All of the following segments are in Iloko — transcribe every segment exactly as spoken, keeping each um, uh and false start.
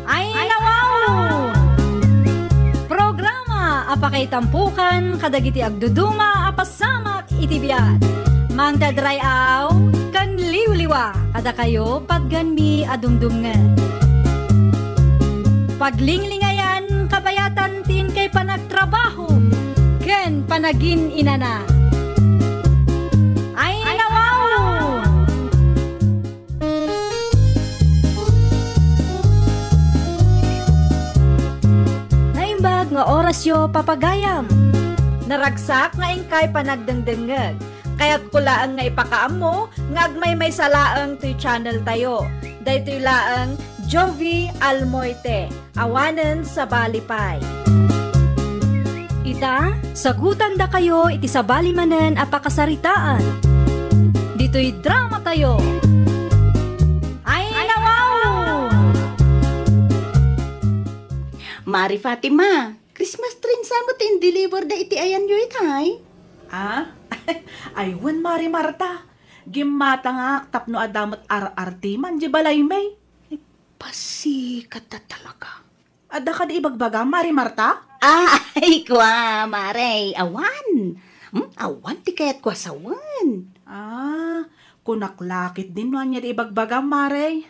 Ayna wow! Programa a pakaitampukan kadagiti agduduma a pasamak iti biag. Mangted ray-aw ken liwliwa kadakayo patganmi a dumdumngeg. Paglinglingayan kabayatan ti inkay panagtrabaho ken panagin-inana. Ayna wow! Naimbag nga orasyo, papagayam. Naragsak nga inkay panagdengdengngeg. Kayatko laeng nga ipakaammo nga agmaymaysa laeng toy channel tayo. Daytoy laeng Jovi Almoite, awanen sabali pay. Ita, sagutandakayo iti sabali manen a pakasaritaan. Ditoy drama tayo. Ayna wow! Mari Fatima, Christmas tree sa met in-deliver da iti ayanyo itay? Ah? Ay, wen, Mari Marta. Gimmatangak tapno adda met ar-arti man di balaymi. Pasikat da talaga. Adda kadi ibagbaga, Mari Marta? Ah, ay, kua, Mare, awan. Hmm, awan ti kayatko a sawen. Ah, kunak la ketdin no ania ti ibagbaga, Mare.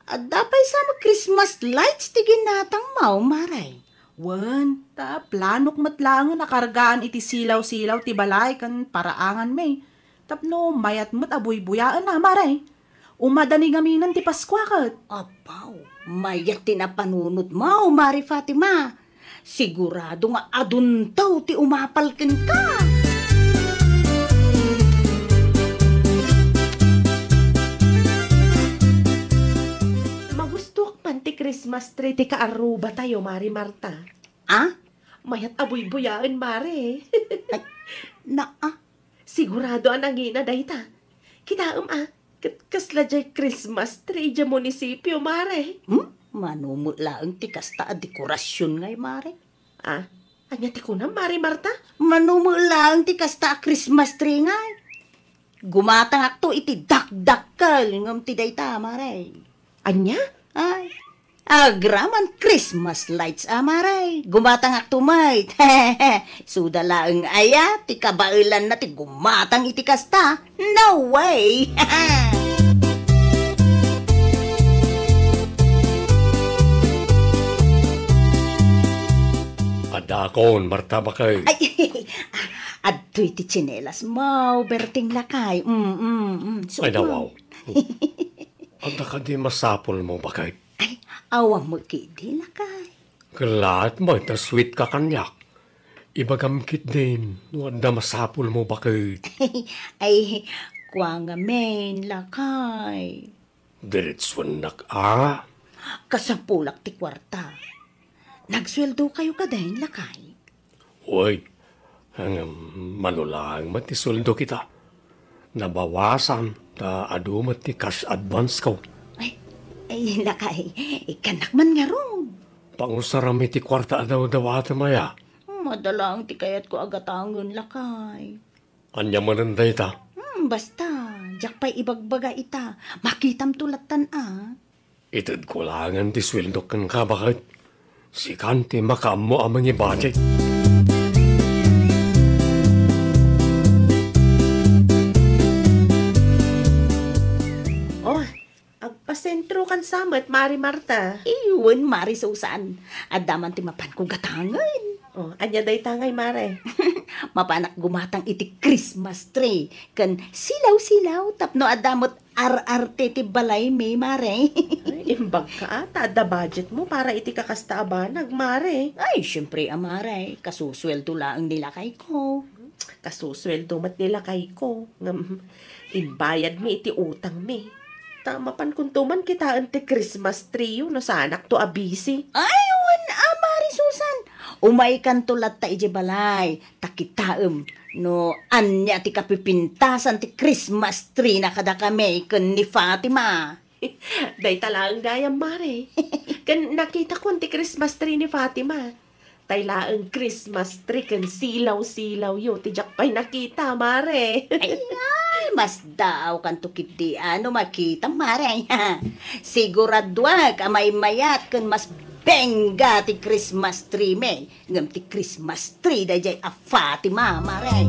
Adda pay sa met Christmas lights ti ginatangmo, Mare. Wen, ta planok met laengen a kargaan iti silaw-silaw ti balay ken paraanganmi. Tapno mayat met a buybuyaen a, Mare. Umadani ngaminen ti Paskua ket. Abaw, mayat ti napanunotmo, Mari Fatima. Sigurado nga adunto ti umapal kenka. Magustuak man ti Christmas tree ti kaarrubatayo, Mari Marta. Ah? Mayat a buybuyaen, Mare. Ay, naa. Sigurado a nangina dayta. Kitaem a, ket kasla diay Christmas tree idiay munisipio, Mare. Hmm? Mano met laeng ti kasta a dekorasion ngay, Mare. Ah, ania ti kunam, Mare Marta? Mano met laeng ti kasta a Christmas tree ngay. Gumatangakto iti dakdakkel ngem ti dayta, Mare. Ania? Ay, agraman Christmas lights a, Mare. Gumatangakto met. Isuda laeng aya ti kabaelanna ti gumatang iti kasta? No way! Adakon, Marta, bakay. Ay, adtoy ti tsinelasmo, Berting lakay. Mm, mm, mm. Ay, suot mo. Nawaw. Adda kadi masapulmo, bakay? Ay, awan met ketdi, lakay. Ket laeng met a sweet ka kaniak. Ibagam ketdin no adda masapulmo, bakay. Ay, kua ngamin, lakay. Diretsuennak a. Kasapulak ti kuarta. Nagsueldokayo kadin, lakay? Uy, ngem mano laeng met ti sueldo kita. Nabawasan ta adu met ti cash advance ko. Ay, ay, lakay, ikkannak man ngarud. Pangusaram iti kuarta a dawdawatem aya. Madalaang ti kayatko a gatangen, lakay. Ania manen dayta? Hmm, basta, diak pay ibagbaga ita. Makitamto lattan a. Itedko laengen ti sueldok kenka, baket. Sikan ti makaammo a mangi-budget. Oh, agpasentrokan sa met, Mari Marta. Iwen, Mari Susan. Adda man ti mapanko gatangen. Oh, ania dayta ngay, Mare? Mapanak gumatang iti Christmas tree ken silaw-silaw tapno adda met ar-arte ti balaymi, Mare. Ay, imbag ka, a, ta adda budget mo para iti kakasta a banag, Mare. Ay, siempre a, Mare. Kasusueldo laeng ni lakayko. Kasusueldo met ni lakayko. Ngem, imbayadmi iti utangmi. Ta mapankonto man kitaen ti Christmas trio no saanakto a busy. Ay, wen a, Mare Susan. Umaykanto latta idiay balay. Ta kitaem no ania ti kapipintasan ti Christmas tree na kadakami ken ni Fatima. Dayta laeng gayam, Mare. Ken nakitakon ti Christmas tree ni Fatima. Tay laeng Christmas tree ken silaw-silawyo ti diak pay nakita, Mare. Ay, ay, masdaawkanto ketdi a no makitam, Mare. Siguraduak a maymayat ken mas bengga ti Christmas tree mi ngem ti Christmas tree daydiay a Fatima, Mare.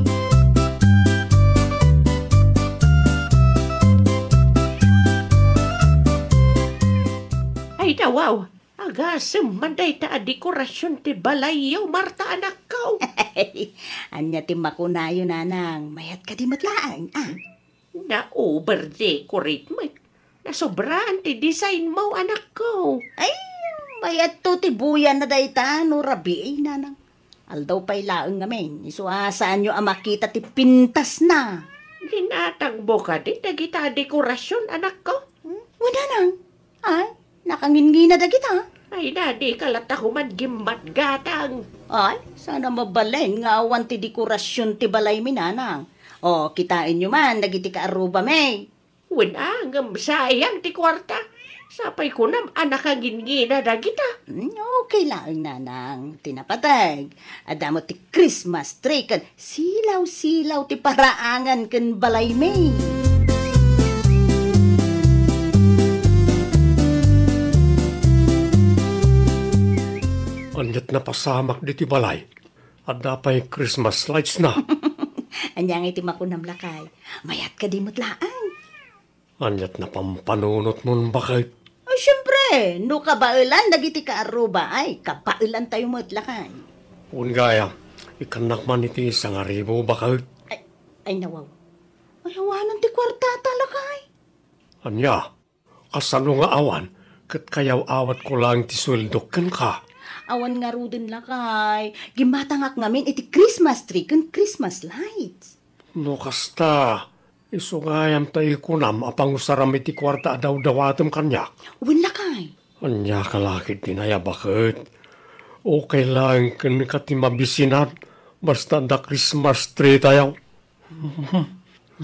Ay, dawaw! Agasem man dayta a dekorasion ti balayyo, Marta, anakko. Ania ti makunayo, nanang? Mayat kadi met laeng, a? Na-over-decorate met. Nasobraan ti design mo, anakko. Ay, mayatto ti buyanna dayta no rabii, nanang. Aldaw pay laeng ngamin, isu a saanyo a makita ti pintasna. Ginatangmo kadi dagita a dekorasion, anakko? Hmm? Wen, nanang. Ay, nakangingina dagita. Ay, na, dika latta koma gimmatgatang. Ay, saan a mabalin nga awan ti dekorasion ti balaymi, nanang. O, kitaenyo man dagiti kaarrubami. Wen a, ngem sayang ti kuarta. Sapay kunam a nakangingina dagita. Hmm, okay laeng, nanang. Ti napateg, adda met ti Christmas tree ken silaw-silaw ti paraangan ken balaymi. Ania't napasamak ditoy balay? Adda pay Christmas lights na. Ania ngay ti makunam, lakay? Mayat kadi met laeng? Ania't napampanunotmon, baket? Ay, siempre, no kabaelan dagiti kaarruba, ay, kabaelantayo met, lakay. Wen gayam, ikkannak man iti sangaribu, baket. Ay, ay, nawaw. Ay, awanan ti kuartata, lakay. Ania? Kasano nga awan? Ket kayaw-awatko laeng ti sueldok kenka. Awan ngaruden, lakay. Gimmatangak ngamin iti Christmas tree ken Christmas lights. No kasta, isu gayam ta ikunam a pangusaram iti kuarta a dawdawatem kaniak. Wen, lakay. Ania ka la ketdin aya, baket? Okay laeng kenka ti mabisinan, basta adda Christmas tree tayo.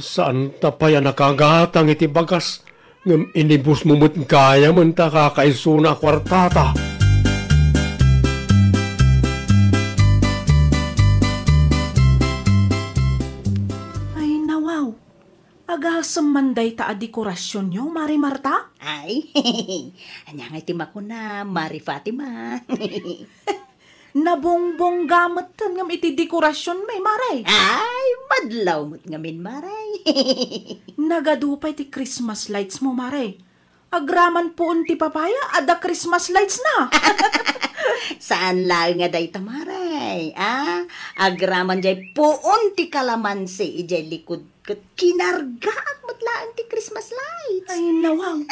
Saanta pay a nakagatang iti bagas, ngem inibusmo met gayam ta kakaisuna a kuartata. Ay, nawaw. Agasem man dayta a dekorasionyo, Mare Marta? Ay, ania ngay ti makuna, Mare Fatima? Nabongbongga metten ngem iti dekorasionmi, Mare. Ay, madlaw met ngamin, Mare. Nagadu pay ti Christmas lights mo, Mare. Agraman puon ti papaya, adda Christmas lights na. Saan laeng a dayta, Mare. Ah, agraman jay puon ti kalamansi idiay likud ket kinargaak met laeng ti Christmas lights. Ay, nawang.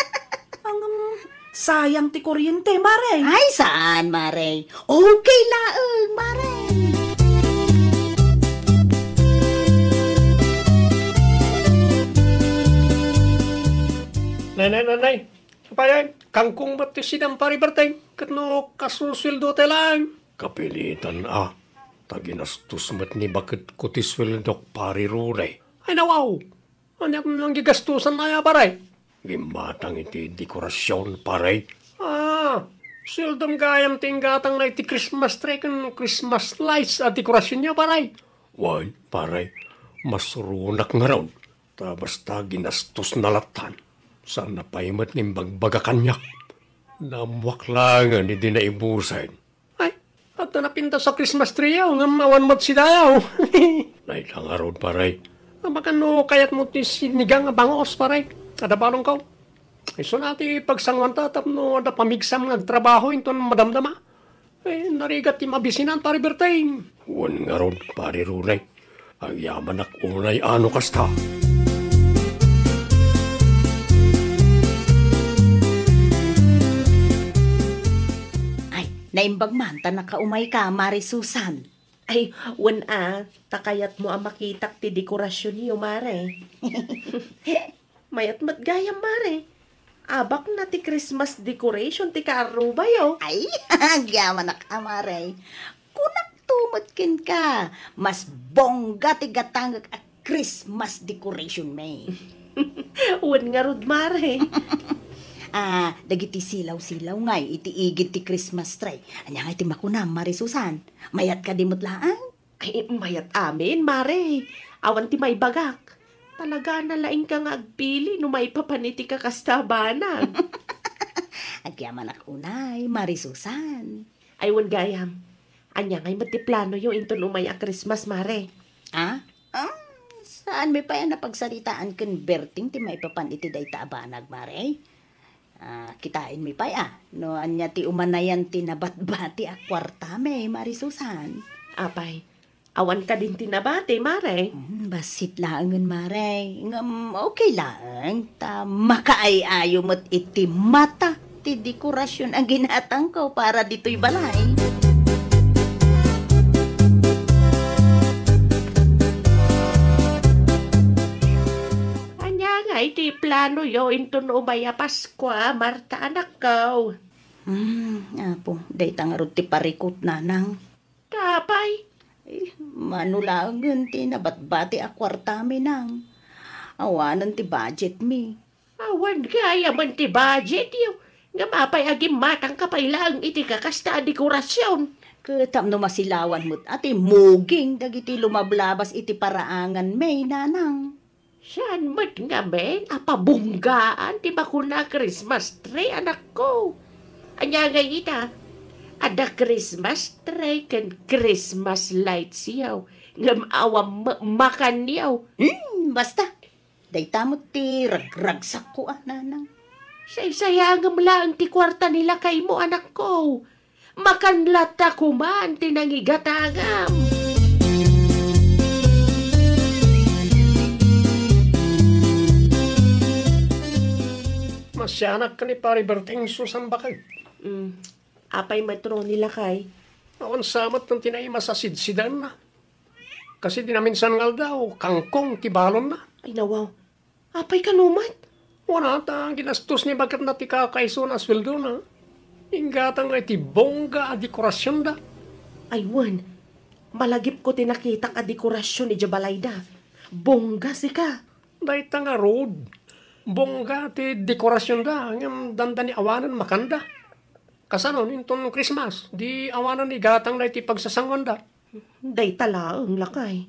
Ang, um, sayang ti kuryente, Mare. Ay, saan, Mare? Okay laeng, Mare. Nay, nay, nay, nay. Apay, kangkong met ti sidam, Pare Berteng. Ket no kasusueldo tay laeng. Kapilitan a. Ta ginastos met ni baketko ti sueldok, Pare Rude. Ay, nawaw. Ania ti nanggigastosan aya, pare? Gimmatang iti dekorasion, pare. Ah, sueldom gayam ti inggatangna iti Christmas tree ken Christmas lights a dekorasionyo, pare. Wen, pare, masuronak ngarud. Ta basta ginastosna lattan. Saanna pay met nga imbagbaga kaniak. Naammoak laengen idi naibusen. Ay, adda napintas a Christmas tree-yo, ngem awan met sidayo. Nay, ngarud, pare. Abakan no kayatmo ti sinigang a bangos, pare. Adda balongko. Isuna ti pagsanguanta tapno adda pamigsam nga agtrabaho inton madamdama. Eh, narigat ti mabisinan, Pare Berteng. Wen ngarud, Pare Rude. Agyamanak unay a no kasta. Ay, naimbag man ta nakaumayka, Mare Susan. Ay, wen a, ta kayatmo a makitak ti dekorasionyo, Mare. Mayat met gayam, Mare. Abakna ti Christmas decoration ti kaarrubayo. Ay, agyamanak a, Mare. Kunakto met kenka, mas bongga ti gatangek a Christmas decorationmi. Wen ngarud, Mare. Ah, dagiti silaw-silaw ngay iti igid ti Christmas tree. Ania ngay ti makunam, Mari Susan? Mayat kadi met laeng? Ay, mayat amin, Mare. Awan ti maibagak. Talaga na laeng ka nga agpili no maipapan iti kakasta a banag. Agyamanak unay, Mari Susan. Ay, wen gayam. Ania ngay met ti planoyo inton umay a Christmas, Mare? Ah? Ah, saan mi pay a napagsaritaan ken Berting ti maipapan iti dayta a banag, Mare? Ah, kitaen mi pay, ah, no ania ti umanayan ti nabatbati a kuarta mi, Mari Susan. Apay, awan kadin ti nabati, Mare? Hmm, bassit laengen, Mare. Ngem okay laeng, ta makaay-ayo met iti mata ti dekorasyon a ginatangko para ditoy balay. Ania ngay ti planoyo inton umay a Paskua, Marta, anakko? Hmm, Apo, dayta ngarud ti parikut, nanang. Apay? Eh, mano laengen ti nabatbati a kuarta mi, nang. Awanen ti budget mi. Awan gayamen ti budget yo. Ngem apay a gimmatangka pay laeng iti kakasta a dekorasyon? Ket tapno masilawan met a ti muging dagiti lumablabas iti paraangan mi, nanang. Saan met ngamin a pabunggaan ti makuna a Christmas tree, anakko? Ania ngay ita? Adda Christmas tree ken Christmas lights yo, ngem awan met makanyo. Hmm, basta. Dayta met ti ragragsakko a, nanang. Saysayangem laeng ti kuarta ni lakaymo, anakko. Makan latta koma ti nangigatangam. Masianak ken ni Pari Berting, Susan, baket. Mm. Apay met, Ronnie, lakay? Awan sa met ti naimas a sidsidaenna. Kas iti naminsan nga aldaw, kangkong ti balonna. Ay, nawaw. Apay kano met? Wen, ta ginastos ni baketna ti kakaisuna a sueldona. Inggatangna iti bongga a dekorasionda. Ay, wen. Malagipko ti nakitak a dekorasion idiay balayda. Bongga, sika. Dayta ngarud, bongga ti dekorasionda, ngem dandani awanen makanda. Kasano inton Christmas, di awanen igatangna iti pagsasangoanda. Dayta laeng, lakay.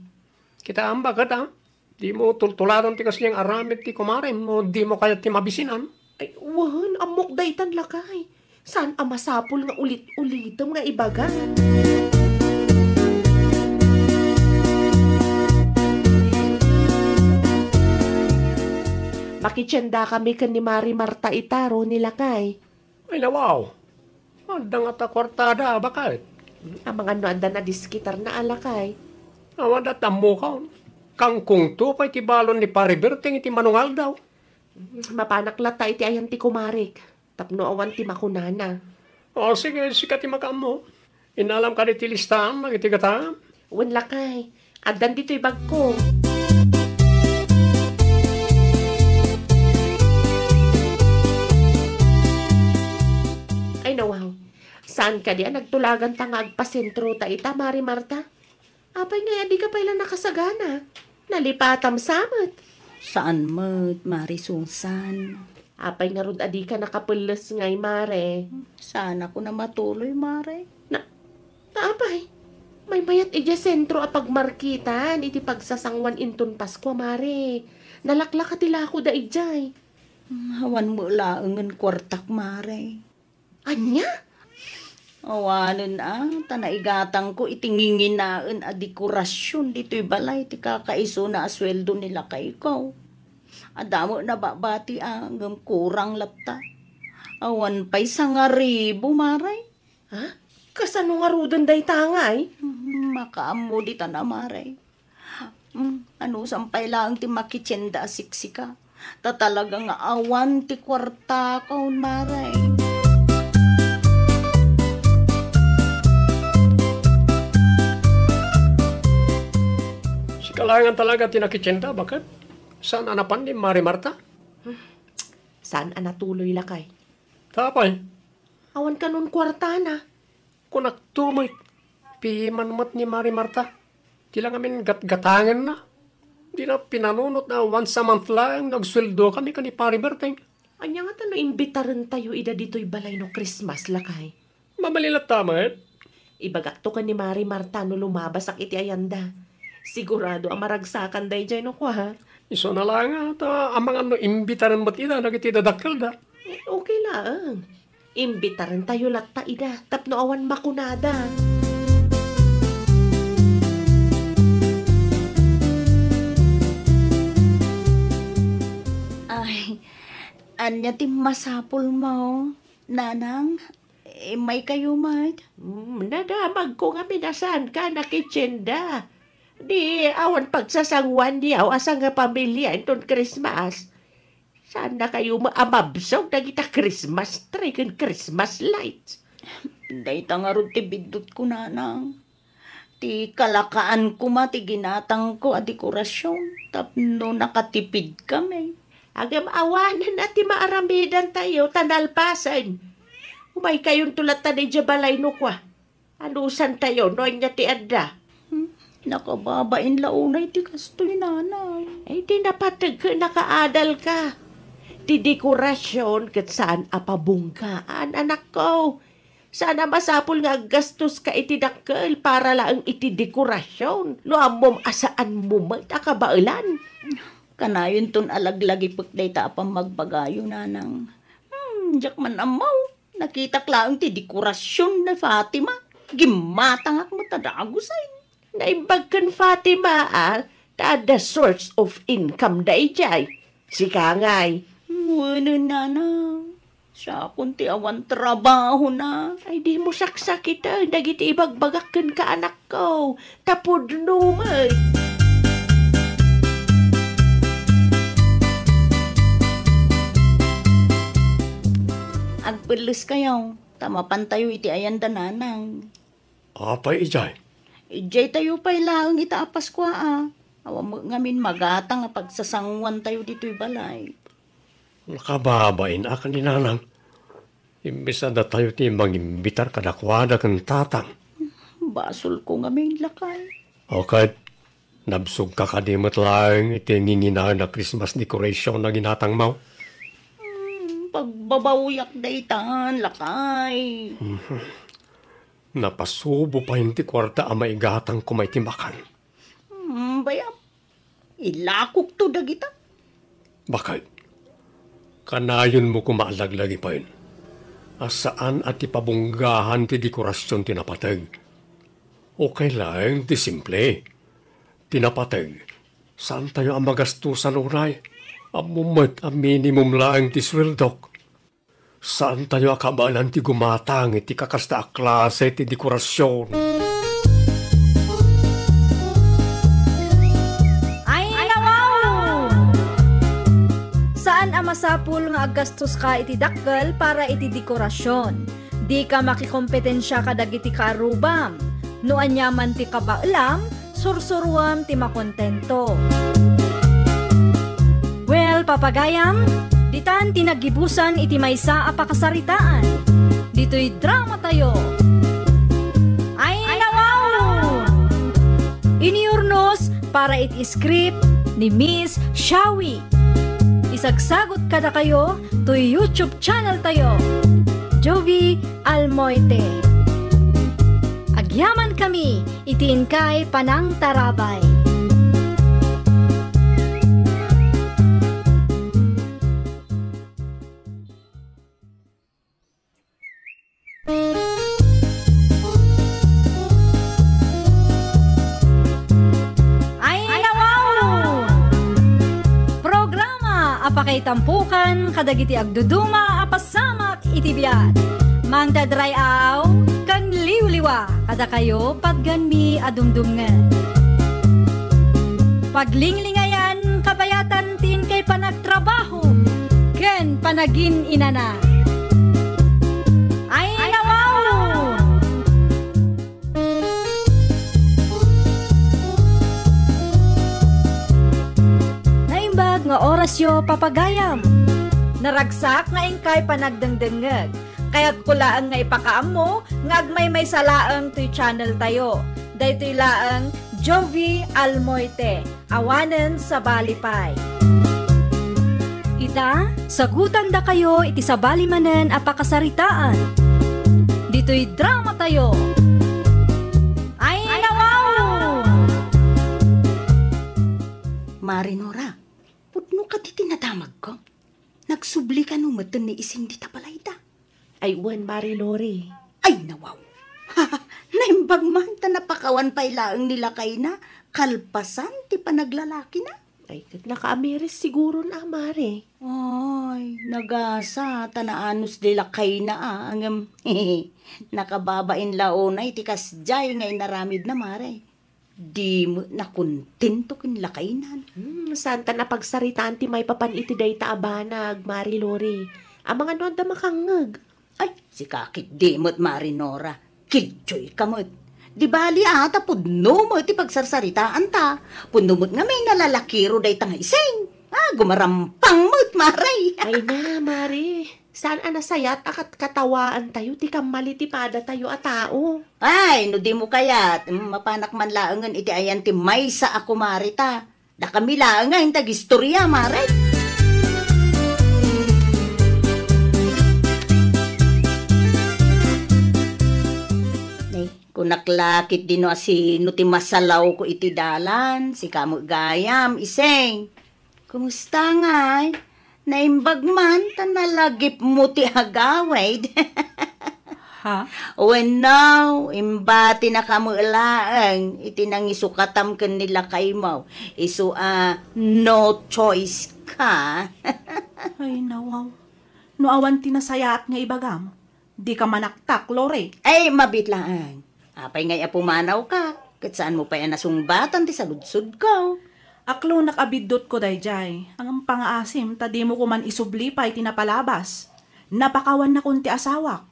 Kitaem, baket, a? Dimo tultuladon ti kasdiay nga aramid ti kumarem no dimo kayat ti mabisinan. Ay, wen, ammok daytan, lakay. Saan a masapul nga ulit-ulitem nga ibaga? Makitiendakami ken ni Mari Marta ita, Ronnie, lakay. Ay, nawaw. Adda ngata kuartada, baket. Amangan no adda nadiskitarna a, lakay. Awan da tammukaw. Kangkongto pay ti balon ni Pari Berting iti manungaldaw. Mapanak latta iti ayan ti kumarek, tapno awan ti makunana. O, sige, sika ti makaammo. Innalam kadi ti listaam dagiti gataem? Wen, lakay. Addan ditoy bagko. Ay, nawaw. Saan kadi a nagtulaganta nga agpasentrota ita, Mari Marta? Apay ngay a dika pay la nakasagana? Nalipatam sa met. Saan met, Mari Susan. Apay ngarud a dika nakapelles ngay, Mare? Saanakon a matuloy, Mare. Na, na apay? Maymayat idiay sentro a pagmarketan iti pagsasanguan inton Paskua, Mare. Nalaklaka ti lakoda idiay. Awan met laengen kuartak, Mare. Ania? Awanen a, ta naigatangko iti nginginaen a dekorasion ditoy balay ti kakaisuna a sueldo ni lakayko. Adda met nababati a, ngem kurang latta. Awan pay sangaribu, Mare. Ha? Kasano ngaruden dayta ngay? Hmm, makaammo ditan a, Mare. Hmm, anusam pay laeng ti makitienda a siksika. Ta talaga nga awan ti kuartakon, Mare. Sika laengen talaga ti nakitienda, baket? Saan a napan ni Mari Marta? Saan a natuloy, lakay? Ta apay? Awan kanon kuartana. Kunakto met, piman met ni Mari Marta. Ti la ngamin gatgatangenna. Dina pinanunot a once a month laeng no agsueldo kami ken ni Pari Berteng. Ania ngata no imbitarentayo ida ditoy balay no Christmas, lakay? Mabalin latta met. Ibagakto ken ni Mari Marta no lumabasak iti ayanda. Sigurado a maragsakan daydiay no kua. Isu na la nga ta amangan no imbitaren met ida dagiti dadakkelda. Eh, okay laeng. Imbitarentayo latta ida tapno awan makunada. Ay, ania ti masapulmo, Nanang? Immaykayo met? Mm, nadamagko ngamin a saanka nakitsenda. Di awan pagsasanguanyo a sangapamilia inton Christmas. Saannakayo met a mabsog dagita Christmas tree ken Christmas lights. Dayta ngarud ti biddutko, Nanang. Ti kalakaan koma ti ginatangko a dekorasion tapno nakatipidkami. Ngem awanen a ti maaramidantayo ta nalpasen. Umaykayonto latta daydiay balay no kua. Anusantayo no ania ti adda. Hmm, nakababain la unay ti kastoy, Nanang. Ay, di napateg ket nakaadalka. Ti dekorasion ket saan a pabunggaan, anakko. Saan a masapul nga aggastoska iti dakkel para laeng iti dekorasion no ammom a saanmo met a kabaelan. Kanayonton a laglagipek dayta a pammagbagayo, Nanang. Hmm, diak man ammo. Nakitak laeng ti dekorasion ni Fatima. Gimmatangak met a dagusen. Naimbag ken Fatima, a, ta adda source of income daydiay. Sika ngay. Wen, Nanang. Siakon ti awan trabahona. Ay, dimo saksakiten dagiti ibagbagak kenka, anakko. Ta pudno met. Agpelleskayo, ta mapantayo iti ayanda, Nanang. Apay idiay? Idiay tayo pay laeng ita a Paskua, a. Awan met ngamin magatang a pagsasanguan tayo ditoy balay. Nakababain a ken ni Nanang. Imbes a datayo ti mangimbitar kadakuada ken tatang. Basolko ngamin, lakay. O ket, nabsogka kadi met laeng iti nginginaen a Christmas decoration a ginatangmo? Hmm, pagbabawiak daytan, lakay. Mhm. Napasubo pay ti kuarta a maigatang koma iti makan. Hmm, bayam. Ilakokto dagita. Bakit? Kanayonmo koma a laglagipen a saan a ti pabunggahan ti dekorasion ti napateg. Okay laeng ti simple. Ti napateg, saantayo a magastosan unay. Ammom met a minimum laeng ti sueldok. Saantayo a kabaelan ti gumatang iti kakasta a klase ti dekorasion. Ay, nawaw! Saan a masapul nga aggastoska iti dakkel para iti dekorasion. Dika makikompetensia kadagiti kaarrubam. No aniaman ti kabaelam, sursuruam ti makontento. Well, papagayam, ditan ti naggibusan iti maysa a pakasaritaan. Ditoy drama tayo. Ay, nawaw! Iniurnos para iti script ni Miss Shawi. Isagsagot kadakayo toy YouTube channel tayo, Jovi Almoite. Agyaman kami iti inkay panangtarabay. Ay, nawaw! Programa a pakaitampukan kadagiti agduduma a pasamak iti biag. Mangdadray-aw ken liwliwa kadakayo patgenmi a dumdumngeg. Paglinglingayan kabayatan ti inkay panagtrabaho ken panagin-inana. Ay, nawaw! Naimbag nga orasyo, papagayam. Naragsak nga inkay panagdengdengngeg. Kayatko laeng nga ipakaammo nga agmaymaysa laeng toy channel tayo. Daytoy laeng Jovi Almoite, awanen sabali pay. Ita, sagutandakayo iti sabali manen a pakasaritaan. Ditoy dramatayo. Ay, nawaw! Mari Nora, pudno kadi ti nadamagko? Nagsubli kano metten ni Ising dita balayda? Ay, wen, Mari Lori. Ay, nawaw. Naimbag man ta napakawan pay laeng ni lakayna, kalpasan ti panaglalakina. Ay, ket nakaamiris siguron a, Mari. Ay, nagasa ta naanus di lakayna a, ngem nakababain la unay ti kasdiay nga inaramidna, Mari. Di met nakontento ken lakaynan. Hmm, saan ta napagsaritaan ti maipapan iti dayta a banag, Mari Lori. Amangan no adda makangngeg. Ay, sika ketdi met, Mari Nora. Kidjoyka met. Di bali a, ta pudno met ti pagsarsaritaanta. Pudno met ngamin a lalakiro dayta nga Ising. Ah, gumarampang met, Mari. Ay na, Mari. Saan a nasayaat a kat-, katawaantayo ti kammali ti padatayo a tao? Ay, no dimo kayat, mm, mapanak man laengen iti ayan ti maysa a kumarita. Dakami laengen ti agistoria, Mari. Ay, kunak la ketdi no asino ti masalawko iti dalan, sika met gayam, Ising. Kumusta ngay? Naimbag man ta nalagipmo ti agawid. Ha? Wenno, imbatinaka met laeng iti nangisukatam ken ni lakaymo. Isu a no choice ka. Ay, nawaw. No awan ti nasayaat nga ibagam, dika manaktak, Lori. Ay, mabiit laeng. Apay ngay a pumanawka, ket saanmo pay a nasungbatan ti saludsodko? Aklonak a biddutko daydiay, ngem pangaasim ta dimo koma isubli pay ti napalabas. Napakawannakon ti asawak.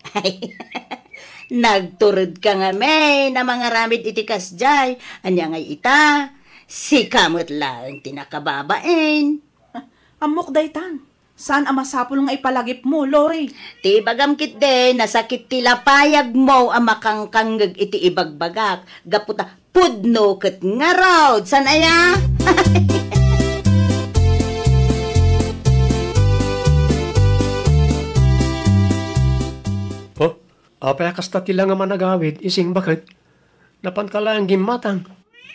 Nagturedka ngamin a mangaramid iti kasdiay. Ania ngay ita? Sika met laeng ti nakababain. Ammok daytan. Saan a masapul nga ipalagipmo, Lori? Ti ibagam ketdi, nasakit ti lapayagmo a makangkangngeg iti ibagbagak, gapu ta pudno ket ngarud. Saan aya? Oh, apay a kasta ti la nga managawid, Ising baket? Napanka laeng gimmatang.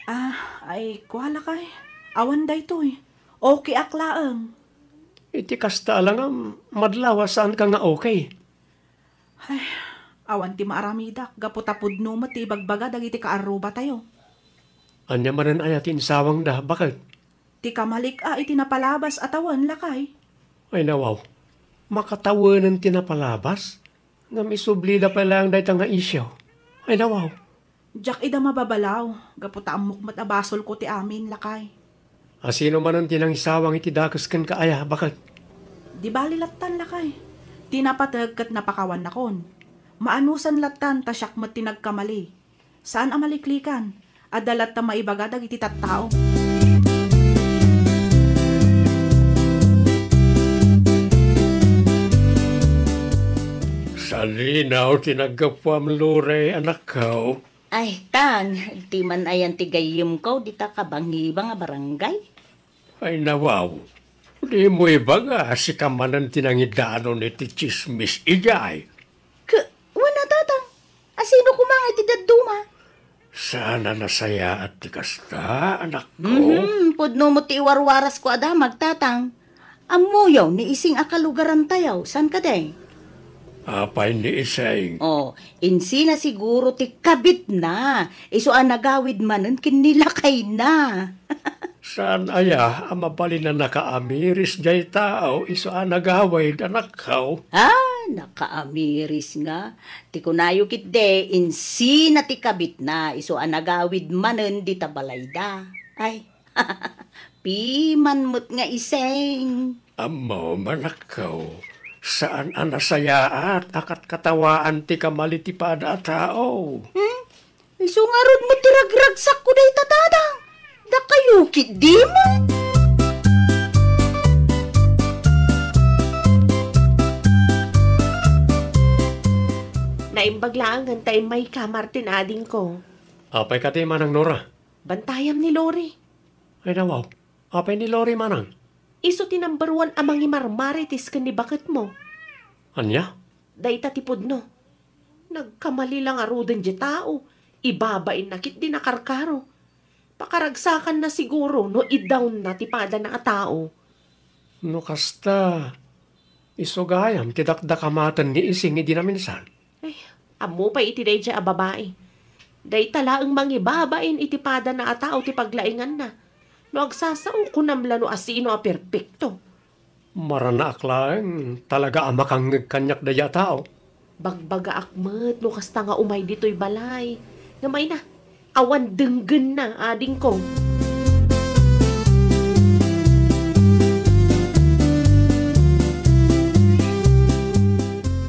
Ah, ay, kua lakay. Awan daytoy. Okay ak laeng. Iti kasta a langam, madlaw a saanka nga okay. Ay, awan ti maaramidak, gapu ta pudno met ti ibagbaga dagiti kaarrubatayo. Ania manen aya ti insawangda, baket? Ti kamalik a iti napalabas a tawen, lakay. Ay, nawaw. Makatawenen ti napalabas? Ngem isublida pay laeng dayta nga isyu. Ay, nawaw. Diak ida mababalaw, gapu ta ammok met a basolko ti amin, lakay. Asino manen ti nangisawang iti dakes kenka aya, baket? Di bali lattan, lakay. Ti napateg ket napakawannakon. Maanusan lattan ta siak met ti nagkamali. Saan a maliklikan. Adda latta maibaga dagiti tattao. Salinaw ti naggapuam, Lori, anakko. Ay, tang, ti man ayan ti gayyemko dita kabangibang a barangay? Ay, nawaw. Dimo ibaga, sika manen ti nangidanon iti tsismis idiay. Ke, wen a, tatang. Asino koma nga iti dadduma? Saan a nasayaat ti kasta, anakko? Mhm, pudno met ti iwarwarasko a damag, tatang. Ammoyo ni Ising a kalugarantayo, saan kadi? Apay ni Ising? Oh, insina siguro ti kabitna, isu a nagawid manen ken ni lakayna. Saan aya a mabalin a nakaamiris diay tao isu a nagawid, anakko? Ah, nakaamiris nga. Ti kunayo ketdi, insina ti kabitna isu a nagawid manen dita balayda. Ay, piman met nga Ising. Ammom, anakko, saan a nasayaat a katkatawaan ti kamali ti pada a tao. Hmm? Isu ngarud met ti ragragsakko dayta, tatang. Dakayo ketdi met. Naimbag laengen ta immayka, Martin, adingko. Apay kadi, Manang Nora? Bantayam ni Lori. Ay, nawaw. Apay ni Lori, Manang? Isu ti number one a mangimarmarites ken ni baketmo. Ania? Dayta ti pudno. Nagkamali la ngaruden diay tao. Ibabainna ketdi nakarkaro. Pakaragsakanna siguro no i-down-na ti padana a tao. No kasta, isu gayam ti dakdakamaten ni Ising idi naminsan. Ay, ammo pay iti daydiay a babai. Dayta laeng mangibabain iti padana a tao ti paglainganna. No agsasao, kunam la no asino a perpekto. Maranaak laeng, talaga a makangngeg kaniak daydiay a tao. Bagbagaak met no kasta nga umay ditoy balay. Ngem ay na, awan denggenna, adingko.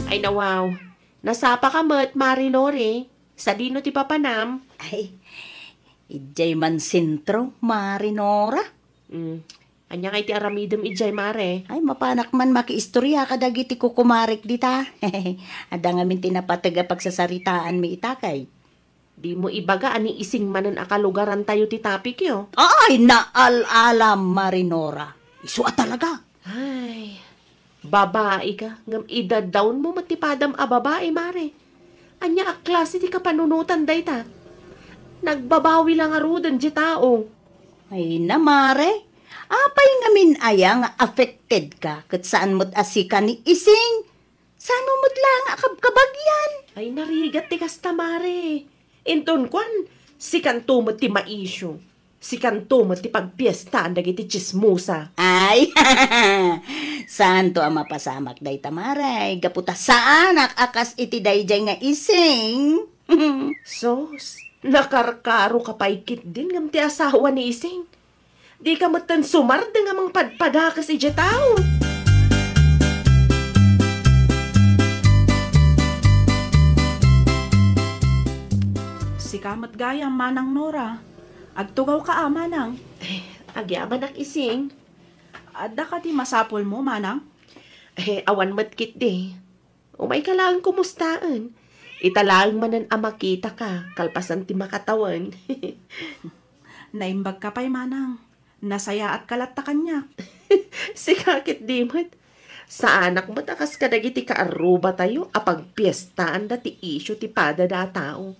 Ay, nawaw. Nasapa ka met, Mari Lori. Sadino ti papanam? Ay, idiay man sentro, Mari Nora. Mm. Ania ngay ti aramidem idiay, Mare? Ay, mapanak man makiistorya kadagiti kukumarek dita. Adda ngamin ti napateg a pagsasaritaanmi ita kay. Dimo ibaga a ni Ising manen a kalugarantayo ti topic yo. Ay, naal-alam, Mari Nora. Isu a talaga. Ay, babai ka, ngem idadawnmo met ti padam a babai, Mare. Ania a klase ti kapanunotan dayta? Nagbabawi la ngaruden diay tao. Ay na, Mare. Apay ngamin aya nga affected ka ket saan met a sika ni Ising? Sano met la nga akabkabagyan? Ay, narigat ti kasta, Mare. Inton kuan, sikanto met ti maisyu. Sikanto met ti pagpiestaan dagiti tsismosa. Ay, saanto a mapasamak dayta, Mare. Gapu ta saanak a kas iti daydiay nga Ising. Sus, nakarkaro ka pay ketdin ngem ti asawa ni Ising. Dika metten sumardeng a mangpadpadakes idiay tao. Sika met gayam, Manang Nora. Agtugawka a, Manang. Eh, agyamanak, Ising. Adda kadi masapulmo, Manang? Eh, awan met ketdi. Umayka laeng kumustaen. Ita laeng manen a makitaka, kalpasan ti makatawen. Naimbagka pay, Manang. Nasayaatka latta kaniak. Sika ketdi met. Saanak met a kas kadagiti kaarrubatayo a pagpiestaanda ti isyu ti padada a tao.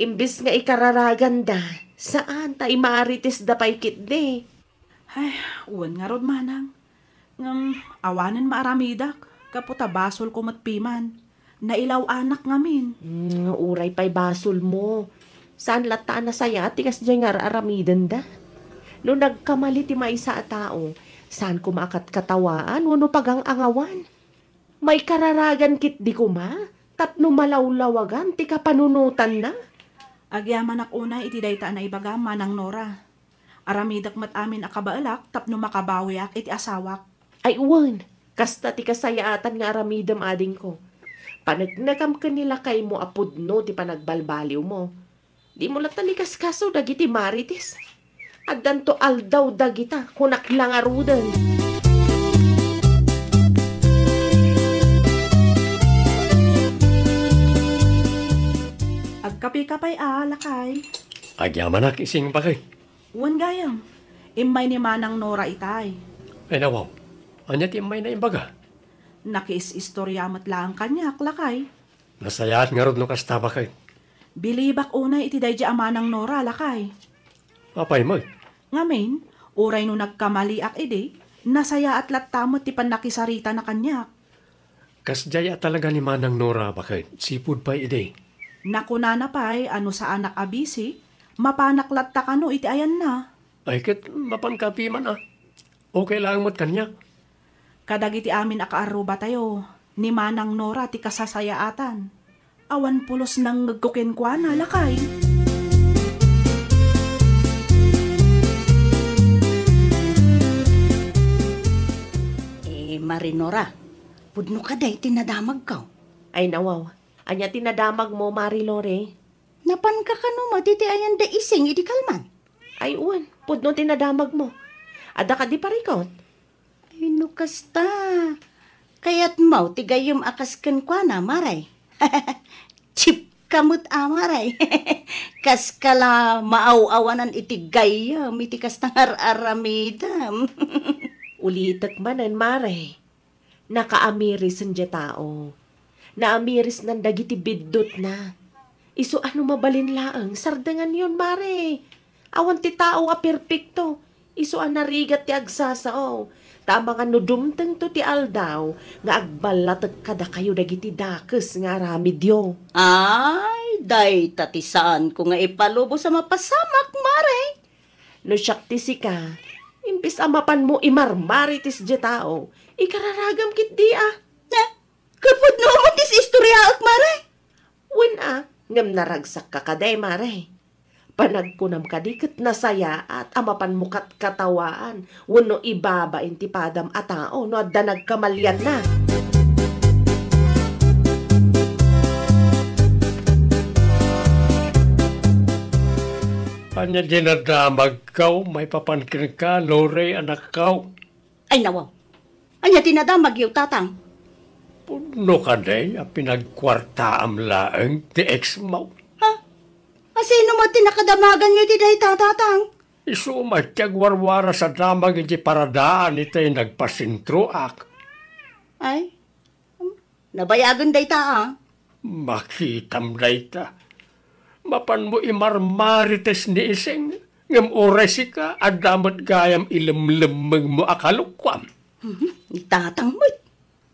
Imbes nga ikararaganda, saan ta imaritisda pay ketdi. Ay, wen ngarud, Manang. Ngem, awanen maaramidak, gapu ta basolko met piman. Nailaw-anak ngamin. Hmm, uray pay basolmo. Saan latta a nasayaat ti kasdiay nga ar-aramidenda. No nagkamali ti maysa a tao, saan koma a katkatawaan wenno pagang-angawan. Maikararagan ketdi koma tapno malawlawagan ti kapanunotanna. Agyamanak unay iti dayta a naibagam, Manang Nora. Aramidek met amin a kabaelak tapno makabawiak iti asawak. Ay wen, kasta ti kasayaatan nga aramidem, adingko. Paneknekam ken ni lakaymo a pudno ti panagbalbaliwmo. Dimo latta ikaskaso dagiti marites. Addanto aldaw dagita, kunak la ngaruden. Agkapika pay a, lakay. Agyamanak, Ising, bakay. Wen gayam, immay ni Manang Nora itay. Ay, nawaw. Ania ti immayna imbaga? Nakiis-istorya met laeng kaniak, lakay. Nasayaat ngarud no kasta, bakay. Bilibak unay iti daydi a Manang Nora, lakay. Apay met? Ngamin, uray no nagkamaliak idi, nasayaat latta met ti pannakisaritana kaniak. Kasdiay a talaga ni Manang Nora, bakay. Sipud pay idi. Nakunana pay a no saanak a bisi, mapanak latta kano iti ayanna. Ay, ket mapanka piman a. Okay laeng met kaniak. Kadagiti amin a kaarrubatayo, ni Manang Nora ti kasasayaatan. Awan pulos nangngegko kenkuana, lakay. Eh, Mari Nora, pudno kadi ti nadamagko? Ay, nawaw. Ania ti nadamagmo, Mari Lori? Napanka kano met iti ayan da Ising idi kalman? Ay, wen, pudno ti nadamagmo. Adda kadi parikut? Ay, no kasta, kayatmo ti gayyem a kas kenkuana, Mare? Chip ka met a, Mare. Kaska la maaw-awanan iti gayyem iti kasta nga ar-aramidem. Ulitek manen, Mare. Nakaamiris diay tao. Naamirisnan dagiti biddutna. Isu a no mabalin laeng, sardenganyon, Mare. Awan ti tao a perpekto. Isu a narigat ti agsasao. Ta amangan no dumtengto ti aldaw nga agballatek kadakayo dagiti dakes nga aramidyo. Ay, dayta ti saanko nga ipalubos a mapasamak, Mare. No siak ti sika, imbes a mapanmo imarmarites diay tao, ikararagam ketdi a. Ne? Kapudno mo ti istoryaek, Mare? Wen a, ngem naragsakka kadi, Mare. Panagkunam kadi ket nasayaat a mapanmo katkatawaan wenno ibabain ti padam a tao no adda nagkamalianna. Ania diay nadamagko maipapan kenka, Lore, anakko? Ay, nawaw. Ania ti nadamagyo, Tatang? Pudno kadi a pinagkuartaam laeng ti ex mo. Ha? Asino met ti nakadamaganyo iti dayta, Tatang? Isu met ti agwarwaras a damag iti paradaan itay nagpasentroak. Ay, nabayagen dayta, a? Makitam dayta. Mapanmo imarmarites ni Ising, ngem uray sika, adda met gayam ilemlemmengmo a kalokuam. Mhm, ni Tatang met.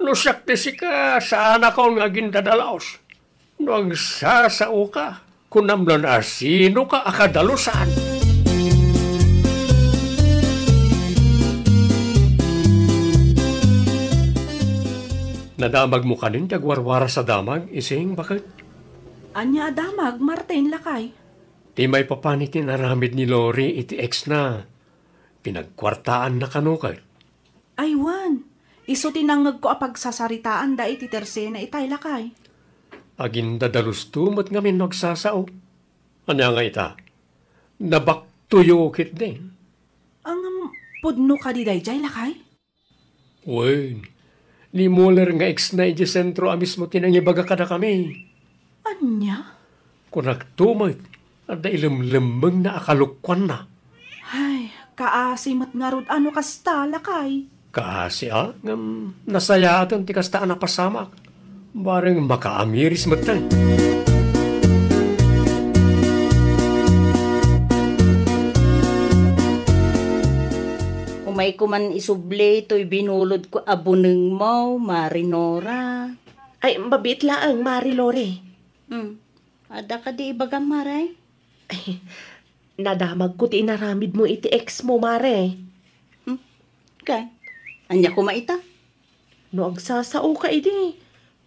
No siak ti sika, saanakon nga agindadalaos. No agsasaoka, kunam laeng a sinoka a kadalusan. Nadamagmo kanin ti agwarwaras a damag, Ising, baket? Ania a damag, Martin, lakay? Ti maipapan iti inaramid ni Lori iti ex-na. Pinagkuartaanna kano ket? Ay wen, isu ti nangngegko a pagsasaritaanda iti tersena itay, lakay. Agindadalusto met ngamin no agsasao. Ania nga ita? Nabaktoyo ketdi. Ngem, pudno kadi daydiay, lakay? Wen, ni Muller nga ex-na idiay sentro a mismo ti nangibaga kadakami. Ania? Kunakto met, adda ilemlemmengna a kalokuanna. Ay, kaasi met ngarud a no kasta, lakay. Kaasi a, ngem nasayaaten ti kasta a napasamak. Bareng makaamiris metten. Umayko man isubli toy binulodko a bunengmo, Mare Nora. Ay, mabiit laeng, Mare Lori. Hmm. Adda kadi ibagam, Mare? Ay, nadamagko ti inaramidmo iti ex mo, Mare. Hmm? Ken? Ania koma ita? No agsasaoka idi,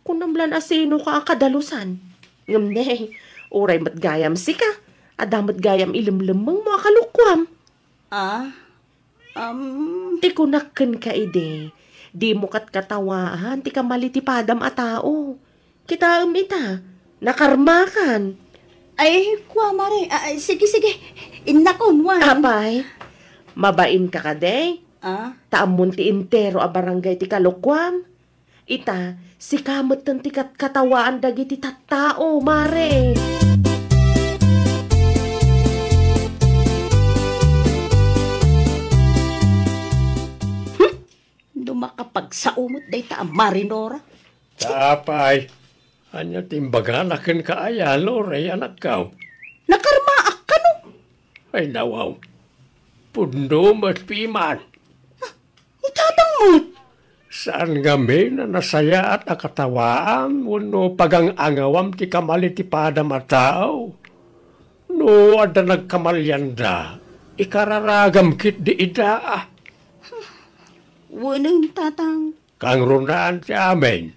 kunam laeng a sinoka a kadalusan. Ngem ne, uray met gayam sika, adda met gayam ilemlemmengmo a kalokuam. Ah, um. Ti kunak kenka idi, dimo katkatawaan ti kamali ti padam a tao. Kitaem ita, nakarmakan. Ay, kua, Mare. Ah, ay, sige, sige. Innakon, wen. Apay, mabainka kadi? Ah? Ta ammon ti entero a barangay ti kalokuam. Ita, sika metten ti katkatawaan dagiti tattao, Mare. Hmm? No makapagsao met dayta a Mare Nora. Apay, ania ti imbagana kenka aya, Lori, anakko? Nakarmaak kano? Ay, nawaw. Pudno met piman. Ah, ni Tatang met. Saan ngamin a nasayaat a katawaan wenno pagang-angawam ti kamali ti padam a tao? No adda nagkamalianda, ikararagam ketdi ida. Wen, Tatang. Kangrunaan ti amin.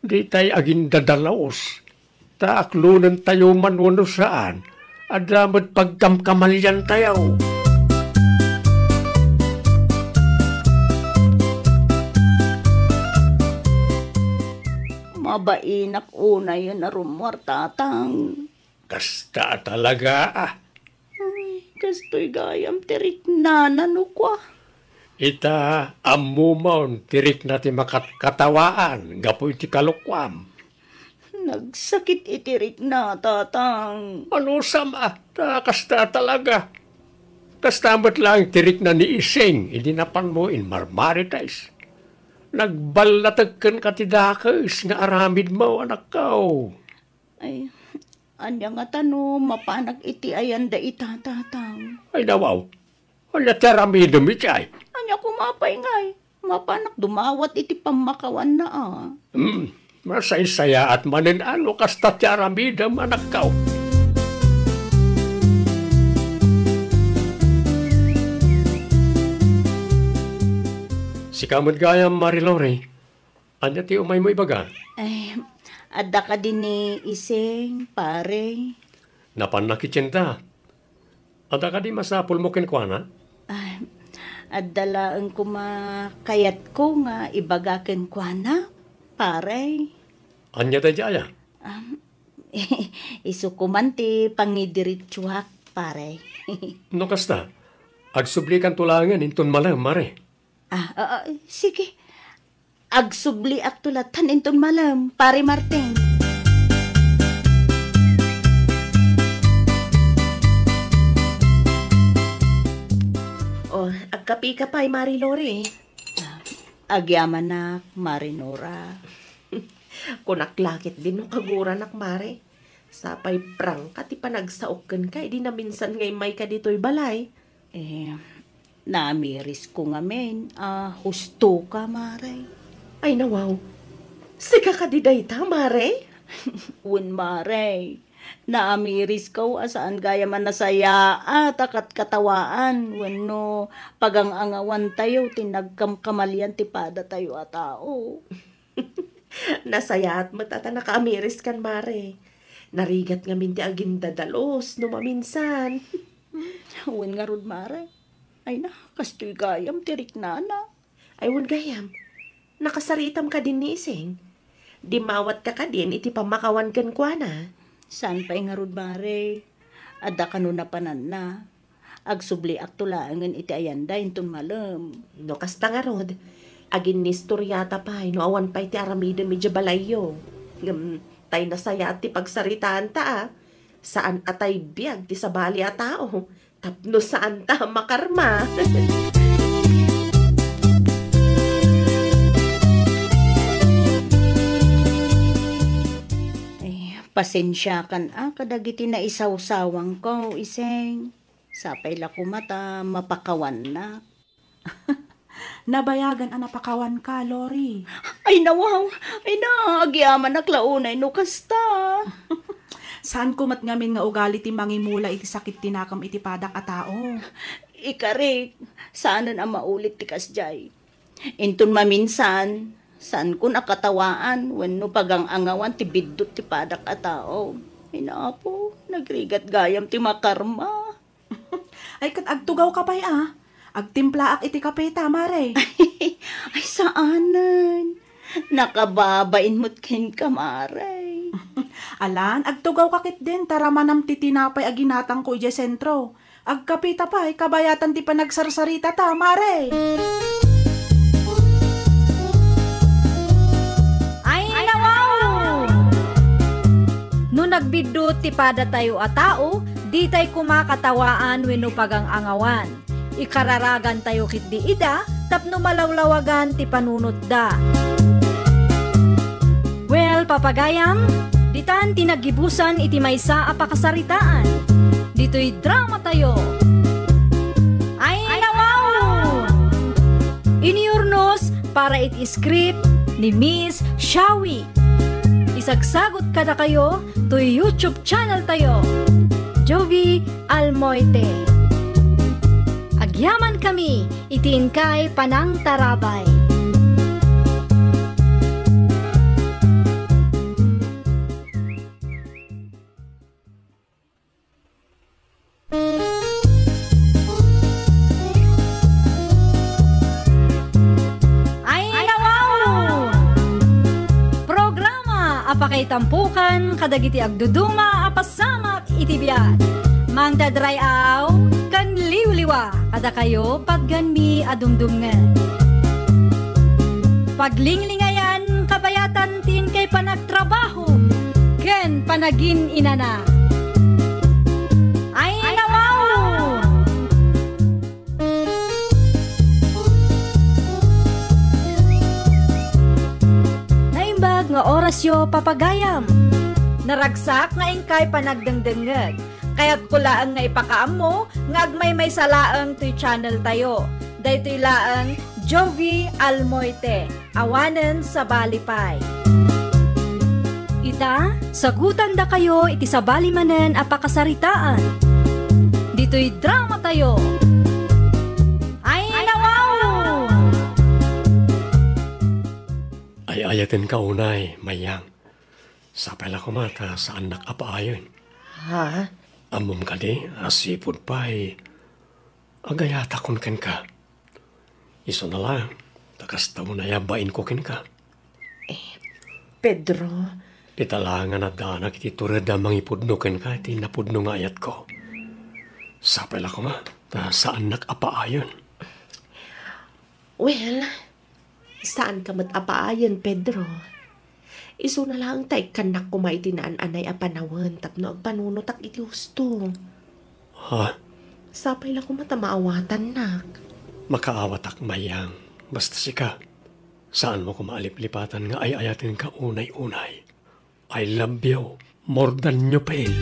Ditay agindadalaos. Ta aklonentayo man wenno saan, adda met pagkamkamaliantayo. Mabainak unayen a rummuar, Tatang. Kasta a talaga, a. Ay, kastoy gayam ti riknana no kua. Ita, ammomon ti rikna ti makatkatawaan gapu iti kalokuam. Nagsakit iti rikna, Tatang. Anusam a, ta kasta a talaga. Kasta met laeng ti rikna ni Ising idi napanmo in Mar-Marites. Nagballatek kenka ti dakes nga aramidmo, anakko. Ay, ania ngata no mapanak iti ayan da ita, Tatang? Ay, nawaw. Ania ti aramidem iti ay? Ania koma pay ngay? Mapanak dumawat iti pammakawanna, a. Hmm, masaysayaat manen a no kasta ti aramidem, anakko. Sika met gayam, Mari Lori. Ania ti umaymo ibaga? Ay, adda kadi ni Ising, pare. Napanna iti tienda. Adda kadi masapulmo kenkuana? Ay, adda laeng koma kayatko nga ibaga kenkuana, pare. Ania daydiay, a? Um, isu koman ti pangidiretsuak, pare. No kasta, agsublikanto laengen inton malem, Mare. Ah, ah, ah, sige. Agsubliakto latta inton malem, Pare Martin. Oh, agkapika pay, Mari Lori. Agyamanak, Mari Nora. Kunak la ketdin no kaguranak, Mare. Sapay prangka ti panagsaok kenka idi naminsan nga immayka ditoy balay. Eh, naamirisko ngamin a hustoka, Mare. Ay, nawaw. Sika kadi dayta, Mare? Wen, Mare. Naamirisko a saan gayam a nasayaat a katkatawaan wenno pagang-angawantayo ti nagkamkamalian ti padatayo a tao. Nasayaat met a ta nakaamiriskan, Mare. Narigat ngamin ti agindadalus no maminsan. Wen ngarud, Mare. Ay na, kastoy gayam ti riknana. Ay, wen gayam, nakasaritam kadin ni Ising? Dimmawatka kadin iti pammakawan kenkuana? Saan pay ngarud, Mare. Adda kano napananna. Agsubliakto laengen iti ayanda inton malem. No kasta ngarud, aginnistoriata pay no awan pay ti aramidem idiay balayyo. Ngem tay nasayaat ti pagsaritaanta a, saan a tay biag ti sabali a tao tapno saanta a makarma. Eh, pasensiakan a kadagiti naisawsawangko, Iseng. Sapay la koma ta mapakawannak. Nabayagan a napakawanka, Lori. Ay, nawaw! Ay na, agyamanak la unay no kasta. Saanko met ngamin nga ugali ti mangimula iti sakit ti nakam iti padak a tao. Ikarik, saanen a maulit ti kasdiay. Inton maminsan, saankon a katawaan wenno pagang-angawan ti biddut ti padak a tao. Ay, Apo, nagrigat gayam ti makarma. Ay, ket agtugawka pay a. Agtimplaak iti kape ta, Mare. Ay, saanen. Nakababain met kenka, Mare. Alan, agtugawka ketdin ta ramanam ti tinapay a ginatangko idiay sentro. Agkapita pay, kabayatan ti panagsarsaritata, Mare. Ay, nawaw! No nagbiddut ti padatayo a tao, ditay koma katawaan wenno pagang-angawan. Ikararagantayo ketdi ida tapno malawlawagan ti panunotda. Well, papagayam, ditan ti naggibusan iti maysa a pakasaritaan. Ditoy dramatayo. Ay, nawaw! Inurnos para iti script ni Miss Shawi. Isagsagut kadakayo toy YouTube channel tayo, Jovi Almoite. Agyamankami iti inkay panangtarabay. Ay, nawaw! Programa a pakaitampokan kadagiti agduduma a pasamak iti biag. Mangdadray-aw ken liwliwa kadakayo patganmi a dumdumngeg. Paglinglingayan kabayatan ti inkay panagtrabaho ken panagin-inana. Ay, nawaw! Orasyo, papagayam! Naragsak nga inkay panagdengdengngeg. Kayatko laeng nga ipakaammo nga agmaymaysa laeng toy channel tayo. Daytoy laeng Jovi Almoite, awanen sabali pay. Ita, sagutandakayo iti sabali manen a pakasaritaan. Ditoy drama tayo. Ay, nawaw! Ay-ayatenka unay, Mayang. Sapay la koma ta saannak a paayen. Ha? Ammom kadi a sipud pay, agayatakon kenka. Isuna laeng, ta kasta unay a bainko kenka. Eh, Pedro. Dita laeng nga naddanak iti tured a mangipudno kenka iti napudno nga ayatko. Sapay la koma, ta saannak a paayen. Well, saanka met a paayen, Pedro. Isuna laeng ta ikkannak koma iti naan-anay a panawen tapno agpanunotak iti husto. Ha? Sapay la koma ta maawatannak. Makaawatak, Mayang. Basta sika, saanmo koma a liplipatan nga ay-ayatenka unay-unay. I love you more than you feel.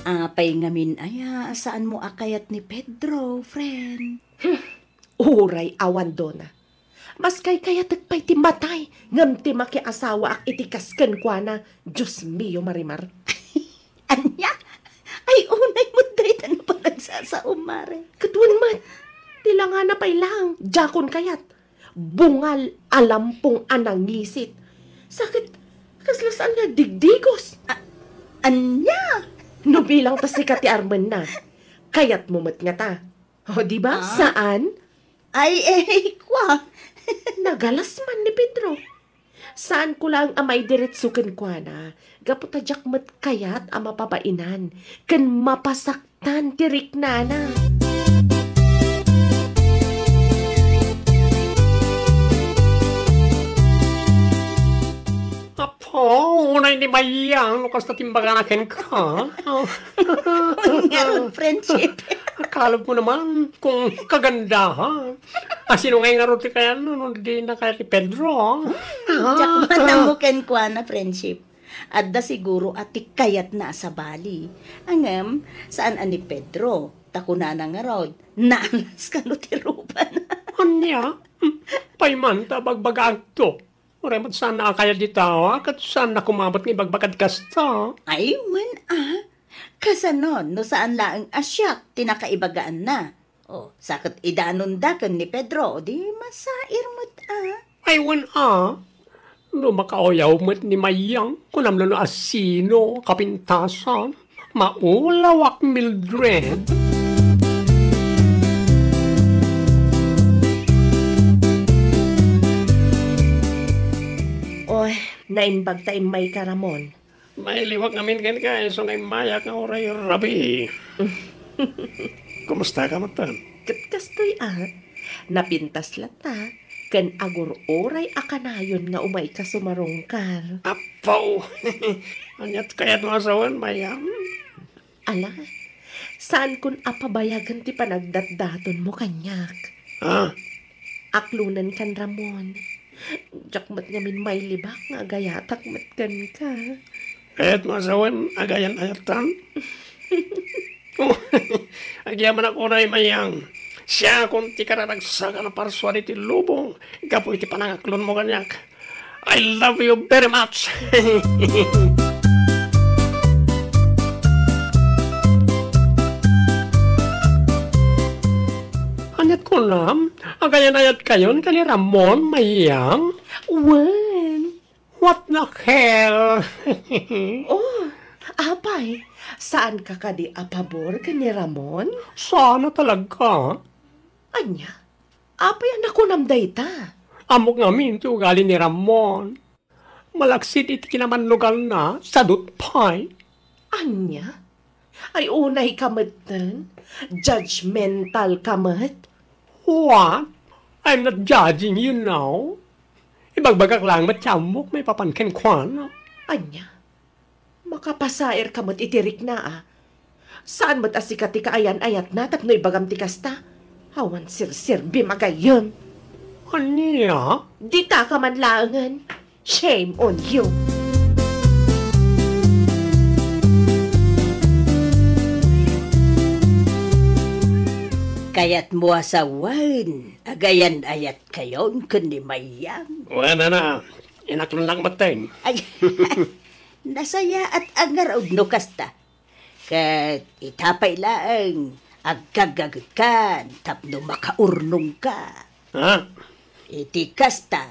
Apay ngamin aya a saanmo a kayat ni Pedro, friend? Hmm, uray awan dona. Maskay kayatek pay ti matay, ngem ti makiasawaak iti kas kenkuana, Dios mio, Marimar. Ania? Ay, unay met dayta no panagsasaom, Mare. Ket wen met, ti langana pay lang, diakon kayat. Bungal a lampong a nangisit. Sa ket, kasla saan nga digdigos. A-, ania? No bilang ta sika ti armenna, kayatmo met ngata. O, di ba? Ah? Saan? Ay, eh, kwa. Nagalas man ni Pedro. Saanko laeng a maidiretso kenkuana, gapu ta diak met kayat a mapabainan ken mapasaktan ti riknana. Apo, unay ni Mayang no kasta ti imbagana kenka. Ngarud, friendship. Akalab mo naman kung kagandahan. A, sino ngay ngarud ti kayan no, no, di na kaya ti Pedro? Diak man ammo kenkuana, friendship. Adda siguro a ti kayatna a sabali. Ngem, saan a ni Pedro. Ta kunana ngarud, naalas kano ti rupana. Ania? Hmm, pay man ta bagbagaagto. Uray met saan a kayat dita, a, ket saan a kumabet nga ibagbagad kasta. Ay, wen a. Kasano no saan laeng a siak ti nakaibagaanna? O, sa ket idanonda ken ni Pedro, di masair met a. Ay, wen a. No makauyaw met ni Mayang, kunam no asino a kapintasan. Maulawak, Mildred. Oy, naimbag ta immayka, Ramon. Mailiwak ngamin kenka, isu nga immayak nga uray rabii. Kumustaka met? Ket kastoy a, napintas latta, ken agur-uray a kanayon nga umayka sumarungkar. Apo! Ania't kayatmo a sawen, Mayang? Ala, saankon a pabayagen ti panagdatdatonmo kaniak. Ah? Aklonenkan, Ramon. Diak met ngamin mailibak nga agayatak met kenka. Kayatmo a sawen, agayan-ayatan? Oh, agyamanak unay, Mayang. Siakon ti kararagsakan a parsuan iti lubong gapu iti panangaklonmo kaniak. I love you very much. Ania't kunam? Agayan-ayatkayon ken ni Ramon, Mayang? Wen. What the hell? Oh, apay, saanka kadi a pabor ken ni Ramon? Saan a talaga. Ania? Apay a nakunam dayta? Ammok ngamin ti ugali ni Ramon. Malaksid iti kinamannugalna, sadut pay. Ania? Ay, unayka metten? Judgmentalka met? What? I'm not judging you now. Ibagbagak laeng met ti ammok maipapan kenkuana. Ania? Makapasairka met iti rikna a. Saan met a sika ti kaayan-ayatna tapno ibagam ti kasta? Awan serserbim a gayyem. Ania? Ditaka man laengen. Shame on you! Kayatmo a sawen, agayan-ayat kayon ken ni Mayang. Wen, nana, inaklonak metten. Ay, nasayaat a ngarud no kasta. Ket ita pay laeng, agkagagutkan tapno makaurnongka. Ha? Iti kasta,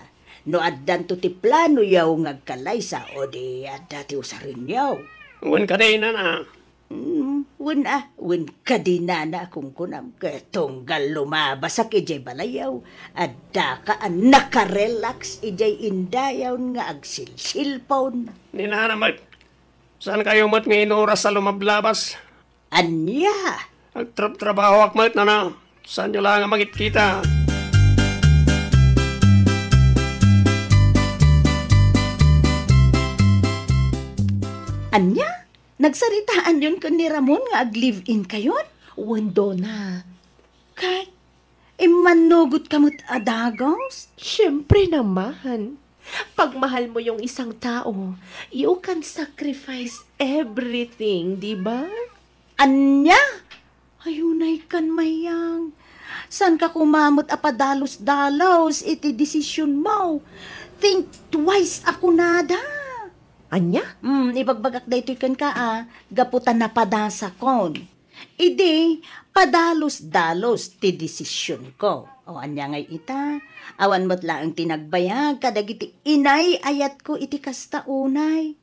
no addanto ti planoyaw nga agkalaysa, o di adda ti usarenyaw. Wen kadi, nana. Mm, wen a, wen kadi, nana, a kunkunam, ket tunggal lumabasak idiay balayyaw, addaka a nakarelax idiay indayaw nga agsilsilpon. Ni nana met, saan kayo met nga inuras a lumablabas? Ania? Agtrabtrabahoak met, nana. Saanyo laeng a makitkita. Ania? Nagsaritaanyon ken ni Ramon nga ag-live-in kayon? Wen, Dona. Kay, immannugotka met a dagus? Siyempre naman. Pag mahal mo yung isang tao, you can sacrifice everything, di ba? Ania? Ay, unay kan, Mayang. Saanka koma met a padalus-dalus iti desisionmo? Think twice a kunada. Ania? Hmm, ibagbagak daytoy kenka a, gapu ta napadasakon. Idi, padalus-dalus ti desisionko. O, ania ngay ita? Awan met laeng ti nagbayag kadagiti inay-ayatko iti kasta unay.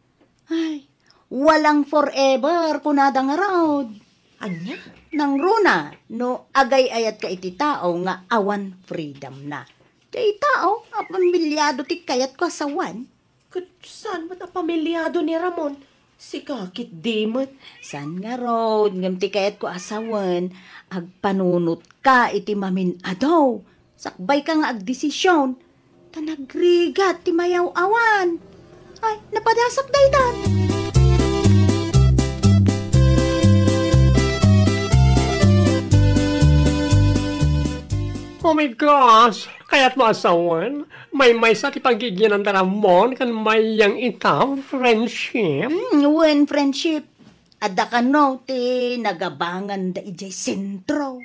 Ay, walang forever, kunada ngarud. Ania? Nangruna, no agay-ayatka iti tao nga awan freedom-na. Diay tao a pamilyado ti kayatko a sawen. Ket saan met a pamilyado ni Ramon? Sika ketdi met. Saan ngarud, ngem ti kayatko a sawen, agpanunotka iti mamin-adu. Sakbayka nga agdesision, ta nagrigat ti mayaw-awan. Ay, napadasak daytan. Oh my gosh! Kayatmo a sawen, maymaysa ti paggiginan da Ramon ken Mayang ita, friendship? Hmm, wen, friendship. Adda kano ti nagabanganda idiay sentro.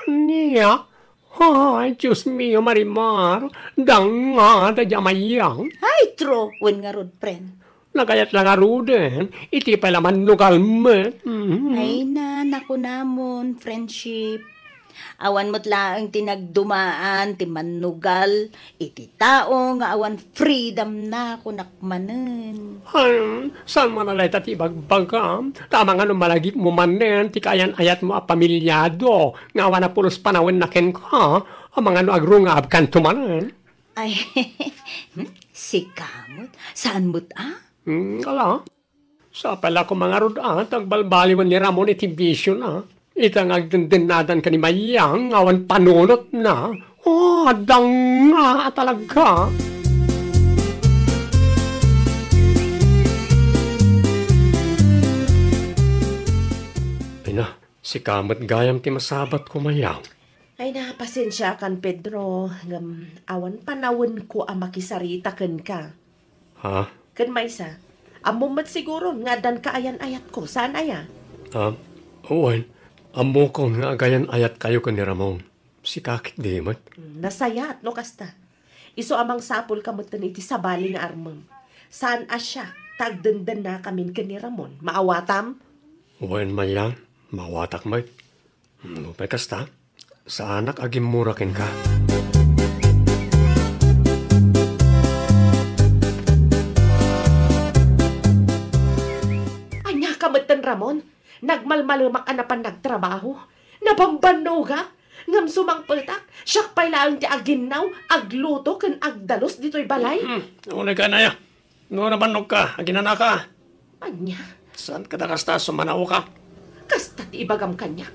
Ania? Ay, Dios mio, Marimar, dangngada diay a Mayang. Ay, true. Wen ngarud, friend. Nagayat la ngaruden, iti pay la mannugal met. Mhm. Ay na, nakunamon, friendship. Awan met laeng ti nagdumaan ti mannugal iti tao nga awan freedom-na, kunak manen. Ay, saan man a dayta ti ibagbagam? Ta amangan no malagipmo manen ti kaayan-ayatmo a pamilyado nga awan a pulos panawenna kenka, amangan no agrungabkanto manen. Ay, sika met? Saan met a? Hmm, ala. Sapay la koma ngarud a, ta agbalbaliwen ni Ramon iti bisiona. Ita nga agdendennadan ken ni Mayang nga awan panunotna. Oh, adda nga a talaga. Ay na, sika met gayam ti masabatko, Mayang. Ay na, pasensiakan, Pedro, ngem awan panawenko a makisarita kenka. Ha? Ken maysa, ammom met siguron nga addan kaayan-ayatko, saan aya? Ah, wen, ammokon nga agayan-ayatkayo ken ni Ramon. Sika ketdi met. Hmm, nasayaat no kasta. Isu a mangsapulka metten iti sabali nga armem. Saan a siak ta agdendennakamin ken ni Ramon. Maawatam? Wen, Mayang, maawatak met. Nupay kasta, saanak a gimmura kenka. Ania ka metten, Ramon? Nagmalmalemak a napan nagtrabaho. Nabambannogak. Ngem sumangpetak, siak pay laeng ti aginnaw, agluto ken agdalus ditoy balay. Hmm, unay ka, Naya. No, nabannogka, aginanaka. Ania? Saan kada kasta sumanaoka? Kasta ti ibagam kaniak.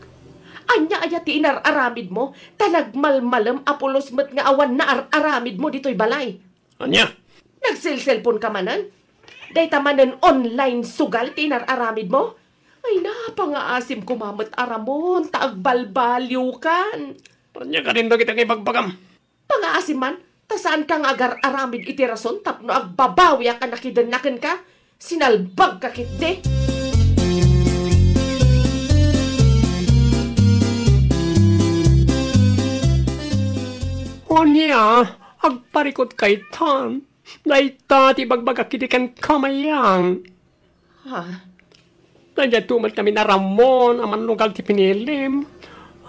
Ania aya ti inar-aramidmo, ta nagmalmalem a pulos met nga awan naar-aramidmo ditoy balay? Ania? Nagselselponka manen? Dayta manen online sugal ti inar-aramidmo? Ay, napangaasim koma met a Ramon, ta agbalbaliwkan. Ania kadin dagiti nga ibagbagam? Pangaasim man, ta saanka nga agar-aramid iti rason tapno agbabawiak a nakidenna kenka, sinalbagka ketdi. Ania, agparikut kaytan. Dayta ti ibagbagak idi kenka, Mayang. Ha? Daydiay met ngamin a Ramon a mannugal ti pinilim.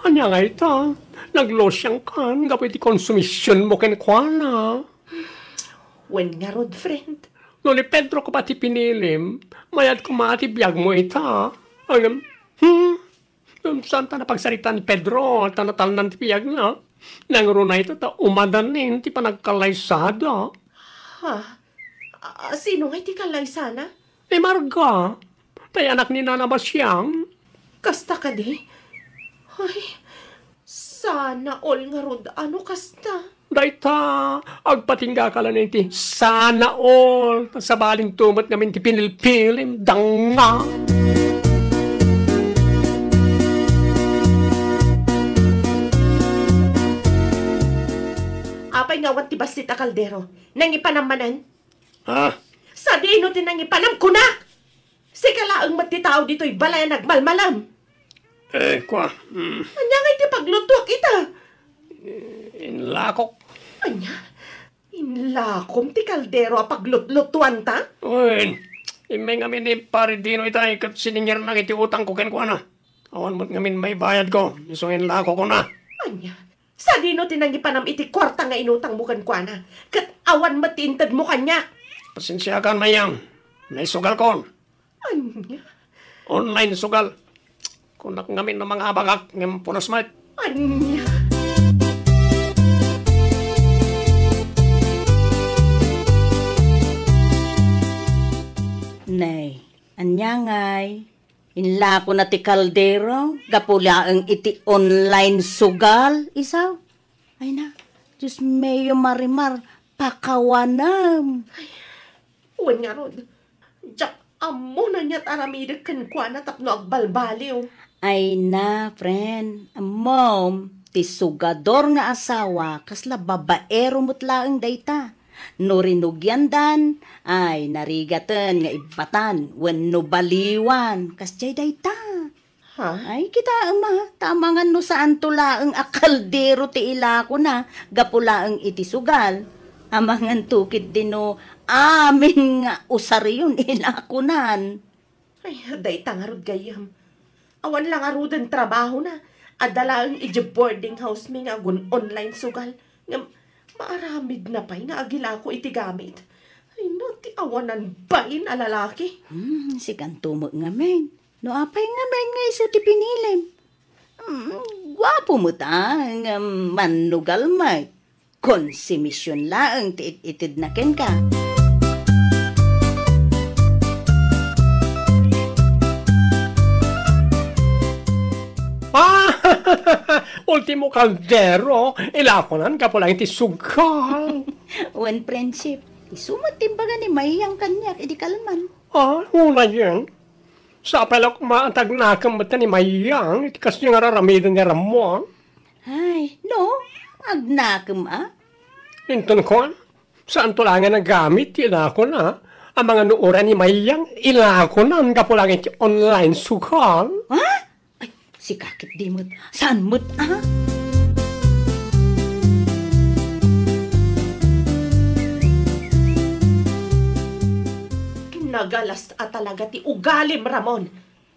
Ania nga ita? Naglusiangkan gapu iti konsumisionmo kenkuana. Wen ngarud, friend. No ni Pedro koma ti pinilim, mayat koma ti biagmo ita. Ngem, hmm? Ngem saan ta napagsaritaan ni Pedro, ta natalnan ti biagna. Nangruna ita ta umadanin ti panagkalaysada. Ha? A, sino ngay ti kalaysana? Ni Marga. Tay anak ni Nana Basiang. Kasta kadi? Ay, sana all ngarud a no kasta. Dayta, agpatinggaka laeng iti sana all. Sabalinto met ngamin ti pinilpilim, danga. Apay nga awan ti bassit a kaldero? Nangipanam manen? Ha? Sadino ti nangipanam, kunak? Sika laeng met ti tao ditoy balay a nagmalmalam. Eh, kua, mm. Ania ngay ti paglutuak ita? Eh, inlakok. Ania? Inlakom ti kaldero a paglutlutuanta? Wen, immay ngamin ni Pare Dino itay ket siningirnak iti utangko kenkuana. Awan met ngamin maibayadko, isu nga inlakokna. Ania? Sadino ti nangipanam iti kuarta nga inutangmo kenkuana? Ket awan met ti intedmo kaniak? Pasensiakan, Mayang. Naisugalkon. Ania? Online sugal. Kunak ngamin no mangabagak ngem punas met. Ania? Nay, ania ngay? Inlakona ti kaldero, gapu laeng iti online sugal. Isaw? Ay na, Diyos mio, Marimar, pakawanem. Wen ngarud, diak ammona ania ti aramidek kenkuana tapno agbalbaliw. Ay na, friend, ammom, ti sugador nga asawa, kasla babaero met laeng dayta. No rinugiandan, ay, narigaten nga ibbatan wenno baliwan. Kasdiay dayta. Ha? Ay, kitaem a, ta amangan no saanto laeng a kaldero ti ilakona gapu laeng iti sugal. Amanganto ketdi no amin nga usarion ilakonan. Ay, dayta ngarud gayyem. Awan la ngaruden trabahona. Adda laeng idiay boarding house mi nga agun-online sugal. Ngem maaramidna pay nga agilako iti gamit. Ay, no, ti awanan bain a lalaki. Hmm, sikanto met ngamin. No apay ngamin nga isu ti pinilim? Hmm, guapo met a, ngem mannugal met. Konsumision laeng ti it-itedna kenka. Ah! Ultimo kaldero, ilakonan gapu laeng iti sugal. Wen, friendship, isu met ti imbaga ni Mayang kaniak idi kalman. Ah, unayen. Sapay la koma a tagnakem met ni Mayang iti kasdiay nga ar-aramiden ni Ramon. Ay, no, agnakem a? Inton kuan, saanto laeng a nagamit ti ilakona. Amangan no uray ni Mayang, ilakonan gapu laeng iti online sugal. Ha? Ay, sika ketdi met. Saan met, a? Nagalas a talaga ti ugalim, Ramon.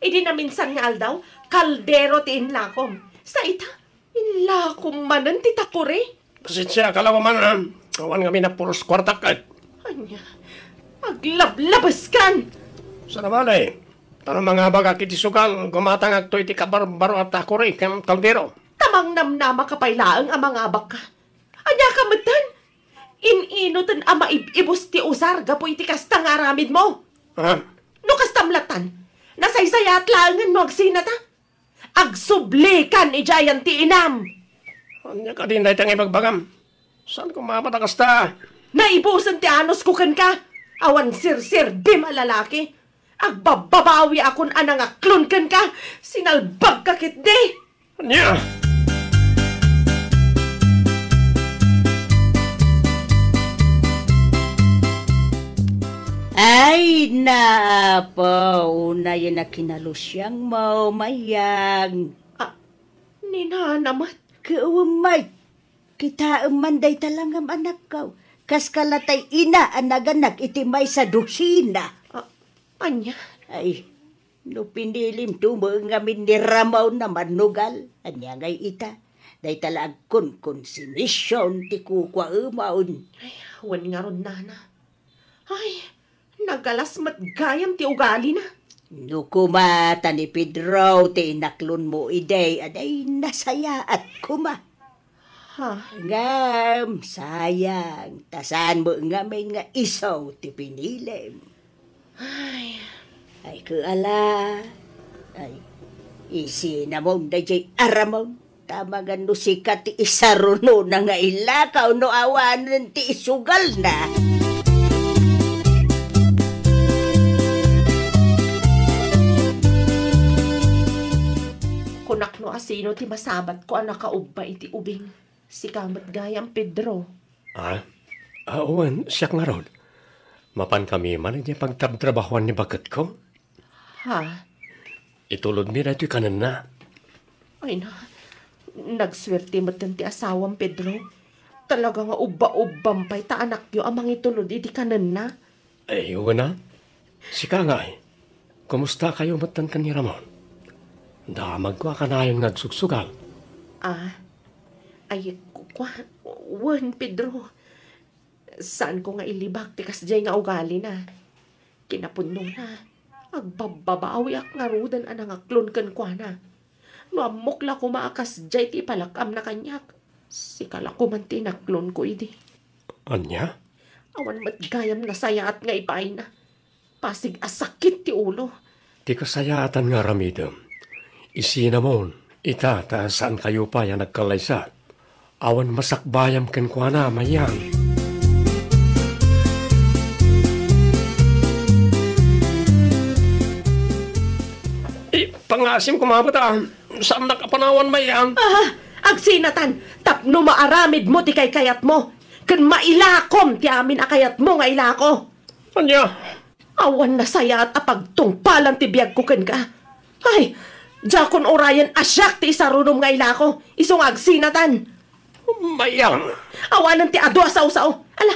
Idi naminsan nga aldaw, kaldero ti inlakom. Sa ita, inlakom manen ti takuri. Pasensiaka la man, a. Awan ngamin a puros kuartak ket. Ania? Aglablabeskan! Saan a bale? Ta no mangabagak iti sugal, gumatangakto iti kabarbaro a takuri ken kaldero. Ta mangnamnamaka pay laeng a mangabakka. Aniaka metten? In-inoten a maib-ibus ti usar gapu iti kasta nga aramidmo. Ha? No kastam lattan, nasaysayaat laengen no agsinata. Agsublikan idiay ayan ti inam. Ania kadin dayta nga ibagbagam? Saan koma met a kasta? Naibusen ti anusko kenka. Awan serserbim a lalaki. Agbabbabawiakon a nangaklon kenka, sinalbagka ketdi. Ania? Ay, naapo, unayen a kinalusiangmo, Mayang. Ah, ni Nana met? Kaawem met. Kitaem man dayta la ngem anakko. Kaskala tay ina a naganak iti maysa dosina. Ah, ania? Ay, no pinilimto met ngamin ni Ramon a mannugal, ania ngay ita? Dayta la agkonkonsumision ti kukuaemon. Ay, wen ngarud, Nana. Ay, nagalas met gayam ti ugalina. No koma ta ni Pedro ti inaklonmo idi, ay, nasayaat koma. Ha? Ngem, sayang, ta saan met ngamin nga isu ti pinilim. Ay. Ay, kaala. Ay, isinamon dayjay aramon. Tamangan no sika ti isarunona nga ilakaw no awanen ti isugalna. Kunak no asino ti masabatko a nakaubba iti ubing. Sika met gayam, Pedro. Ah? Ah, wen, siak ngarud. Mapankami man idiay pagtrabtrabahoan ni baketko. Ha? Itulodmi daytoy kanenna. Ay na, nagsuerte metten ti asawam, Pedro. Talaga nga ubba-ubbam pay ta anakyo a mangitulod iti kanenna. Ay, wen a. Sika ngay, kumustakayo metten ken ni Ramon? Damagko a kanayon nga agsugsugal. Ah, ay, ku-, kua-, wen, Pedro. Saanko nga ilibak ti kasdiay nga ugalina. Kinapudnona, agbabbabawiak ngaruden a nangaklon kenkuana. No ammok la koma a kasdiay ti ipalak-amna kaniak, sika la koman ti inaklonko idi. Ania? Awan met gayam nasayaat nga ibaayna. Pasig a sakit ti ulo. Ti kasayaatan nga aramidem, isinamon ita ta saankayo pay a nagkallaysa. Awan masakbayam kenkuana, Mayang. Ipangasim koma met a saannak a panawan, Mayang. Ah, agsinatan, tapno maaramidmo ti kaykayatmo, ken mailakom ti amin a kayatmo nga ilako. Ania? Awan nasayaat a pagtungpalan ti biagko kenka. Ay, diakon urayen a siak ti isarunom nga ilako, isu nga agsinatan. Mayang. Awanen ti adu a sao-sao. Ala,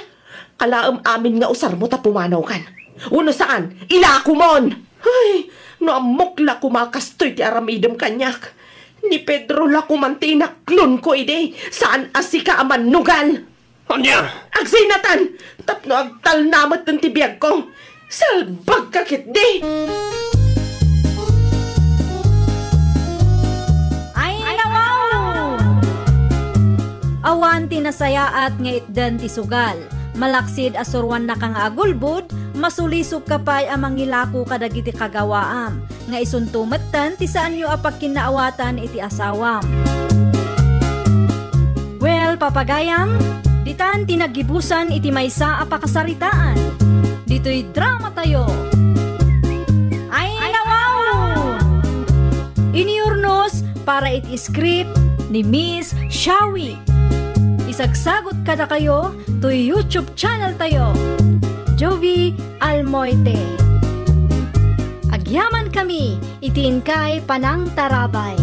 alaem amin nga usarmo ta pumanawkan. Wenno saan, ilakomon. Ay, no ammok la koma kastoy ti aramidem kaniak. Ni Pedro la koman ti inaklonko idi, saan a sika a mannugal. Ania? Agsinatan, tapno agtalna metten ti biagko. Salbagka ketdi. Ay, nawaw! Awan ti nasayaat nga itdan ti sugal. Malaksid a suruannaka nga agulbod, masulisogka pay a mangilako kadagiti kagawaam, nga isunto metten ti saanyo a pagkinnaawatan iti asawam. Well, papagayam, ditan ti naggibusan iti maysa a pakasaritaan. Ditoy drama tayo. Ay, nawaw! Iniurnos para iti script ni Miss Shawi. Isagsagot kadakayo toy YouTube channel tayo, Jovi Almoite. Agyaman kami iti inkay panangtarabay.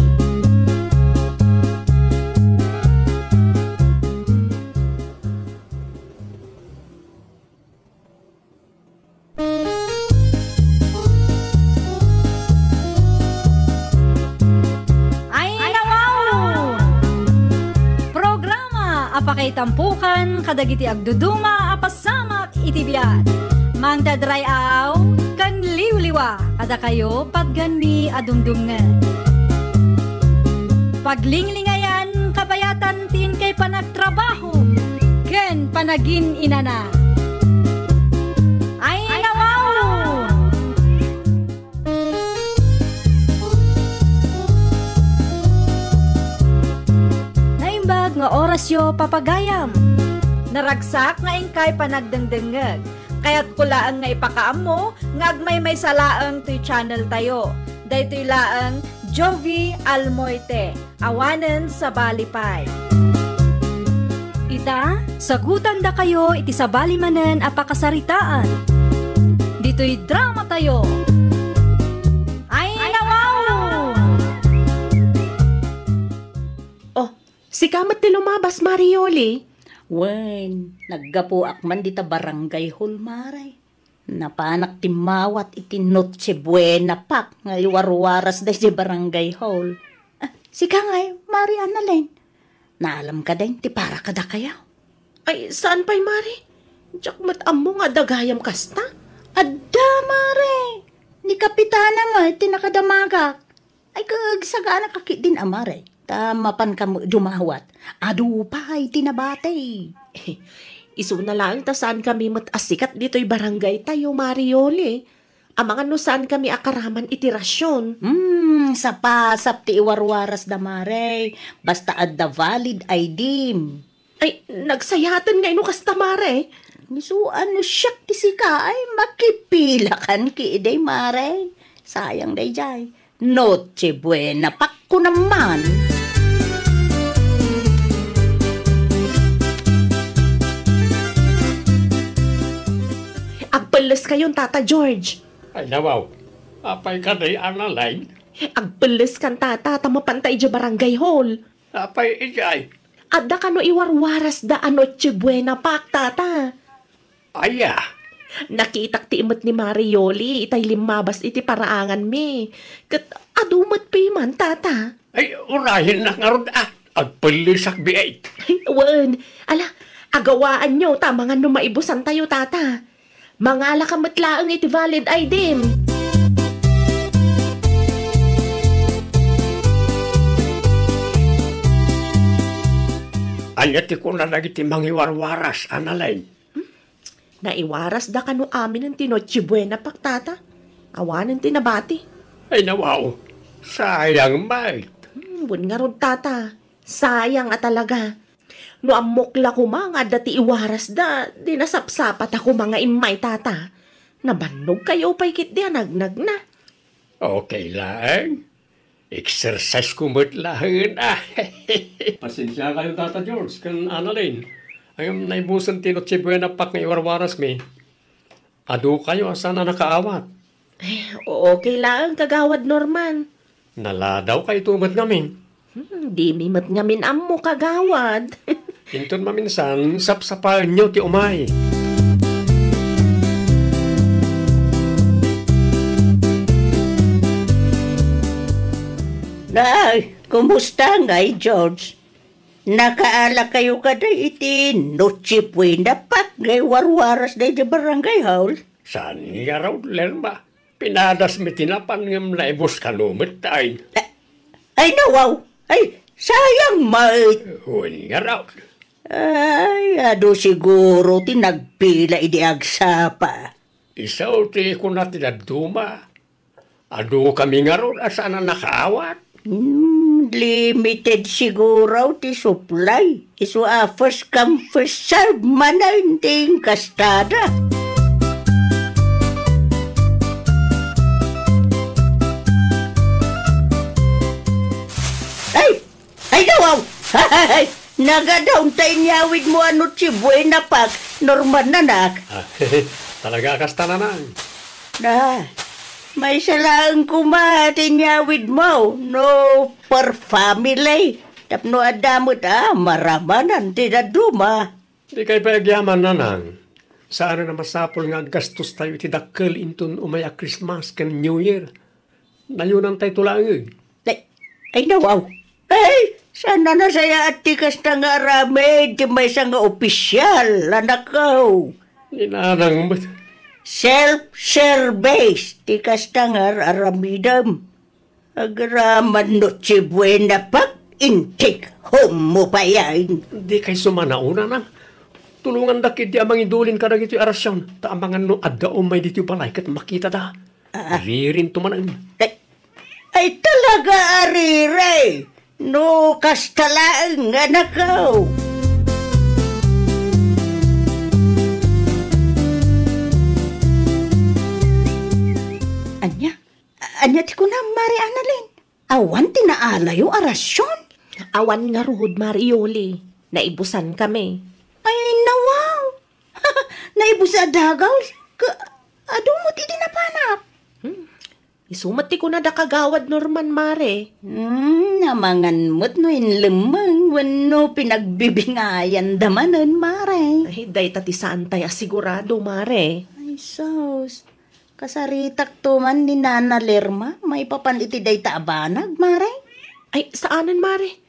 Ay, nawaw! Programa a pakaitampokan kadagiti agduduma a pasamak iti biag. Mangdadray-aw ken liwliwa kadakayo patganmi a dumdumngeg. Paglinglingayan kabayatan ti inkay panagtrabaho ken panagin-inana. Ay, nawaw! Naimbag nga orasyo, papagayam. Naragsak nga inkay panagdengdengngeg. Kayatko laeng nga ipakaammo nga agmaymaysa laeng toy channel tayo. Daytoy laeng Jovie Almoite, awanen sabali pay. Ita, sagutandakayo iti sabali manen a pakasaritaan. Ditoy drama tayo. Ay, nawaw! Oh, sika met ti lumabas, Mari Yoli? Wen, naggapuak man dita barangay hall, Mare. Napanak timmawat iti Noche Buena Pack nga iwarwaras daydi barangay hall. Ah, sika ngay, Mari Annalyn? Naalam ka dayn ti para kadakayo? Ay, saan pay, Mare? Diak met ammo nga adda gayam kasta. Adda, Mare. Ni Kapitana met ti nakadamagak. Ay, kag sagana ka ketdin a, Mare. Ta mapan ka met dumawat. Adu pay ti nabati. Isuna laeng ta saan kami met a sikat ditoy barangay tayo, Mare Yoli. Amangan no saan kami a karaman iti rasion. Hmm, sapasap ti iwarwaras da, Mare. Basta adda valid I D-m. Ay, nagsayaten nga ino kasta, Mare. Isu a no siak ti sika, ay, makipilakan ketdi, Mare. Sayang daydiay. Noche Buena Pack ko naman. Agpelles kayon, Tata George. Ay, nawaw. Apay ka, Day Annalyn? Agpelles kan, Tata, ta mapanta idiay barangay hall. Apay idiay? Adda kano iwarwaras da a Noche Buena Pack, Tata. Aya? Nakitak ti imet ni Mari Yoli itay limmabas iti paraanganmi. Ket adu met piman, Tata. Ay, urayennak ngarud a. Agpellesak biit. Wen, ala, agawaanyo ta amangan no maibusantayo, Tata. Mangalaka met laeng iti valid I D-m. Ania ti kuna dagiti mangiwarwaras, Annalyn? Hmm? Naiwarasda kano aminen ti Noche Buena Pack, Tata. Awanen ti nabati. Ay, nawaw. Sayang met. Hmm, wen ngarud, Tata. Sayang a talaga. No ammok la koma nga adda ti iwarasda, di nasapsapata koma nga immay, Tata. Nabannog kayo pay ketdi a nagnagna. Okay laeng. Exercise ko met laeng, ah. Pasensiakayo, Tata George, ken Annalyn. Ngem naibusen ti Noche Buena Pack nga iwarwarasmi. Adu kayo a saan a nakaawat. Eh, okay laeng, Kagawad Norman. Naladaw kayto met ngamin. Hmm, dimi met ngamin ammo, Kagawad. Inton maminsan, sapsapaenyo ti umay. Nay, kumusta ngay, George? Nakaala kayo kadi iti Noche Buena Pack nga iwarwaras daydi barangay hall? Saan ngarud, Lerma? Pinadasmi ti napan ngem naibus kano met ay. A-, ay, nawaw! Ay, sayang met! Wen ngarud. Ay, adu siguro ti nagpila idi agsapa. Isu ti kuna ti dadduma. Adu kami ngarud a saan a nakaawat. Hmm, limited siguro ti supply. Isu a first come, first serve manen ti inkastada. Ay! Ay, nawaw! Ay, nagadaw ta inyawidmo a Noche Buena Pack, Norman, anak. Ah, talaga kasta, nanang. Na, maysa laeng koma ti inyawidmo, no per family. Tapno adda met a maramanan ti dadduma. Dikay pay agyaman, nanang. Saan a masapul nga aggastostayo iti dakkel inton umay a Christmas ken New Year. Nayunantayto laeng. Ay, ay, nawaw. Ay, saan a nasayaat ti kasta nga aramid ti maysa nga opisial, anakko? Ni nanang met. Self-service ti kasta nga ar-aramidem. Agraman Noche Buena Pack, intake home mo payen. Dikay sumanaw, nanang. Tulongandak idi a mangidulin kadagitoy a rasion, ta amangan no adda umay ditoy balay ket makitada. Ah. Ririnto manen. Ay, ay, talaga a riri. No, kasta laeng, anakko. Ania ti kunam, Mare Annalyn? Awan ti naalayo a rasion? Awan ngarud, Mare Yoli. Naibusan kami. Ay, nawaw! Naibus a dagaw? Ka, adu met idi napanak? Hmm. Isu met ti kuna da Kagawad Norman, Mare. Hmm, namangan met no inlemmeng wenno pinagbibingayan da manen, Mare. Ay, dayta ti saantay a sigurado, Mare. Ay, sus. Kasaritak to man ni Nana Lerma, maipapan iti dayta a banag, Mare. Ay, saanen, Mare.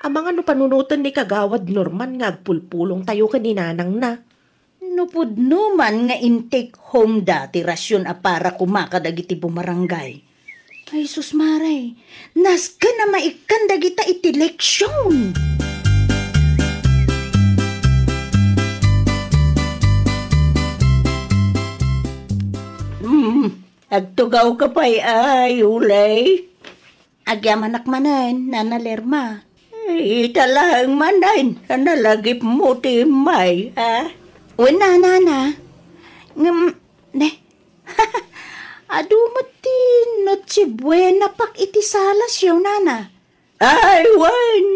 Amangan no panunoten ni Kagawad Norman nga agpulpulong tayo ken ni nanangna. No pudno man nga in-take home da ti rasion a para koma kadagiti bumarangay. Ay, sus, Mare, nasken a maikkan dagita iti leksion. Hmm, agtugaw ka pay, ay, ulay. Agyamanak manen, Nana Lerma. Ita laeng manen, a nalagipmo ti immay, a? Wen, Nana. Ngem, ne? Adu met ti Noche Buena Pack iti salasyo, Nana. Ay, wen!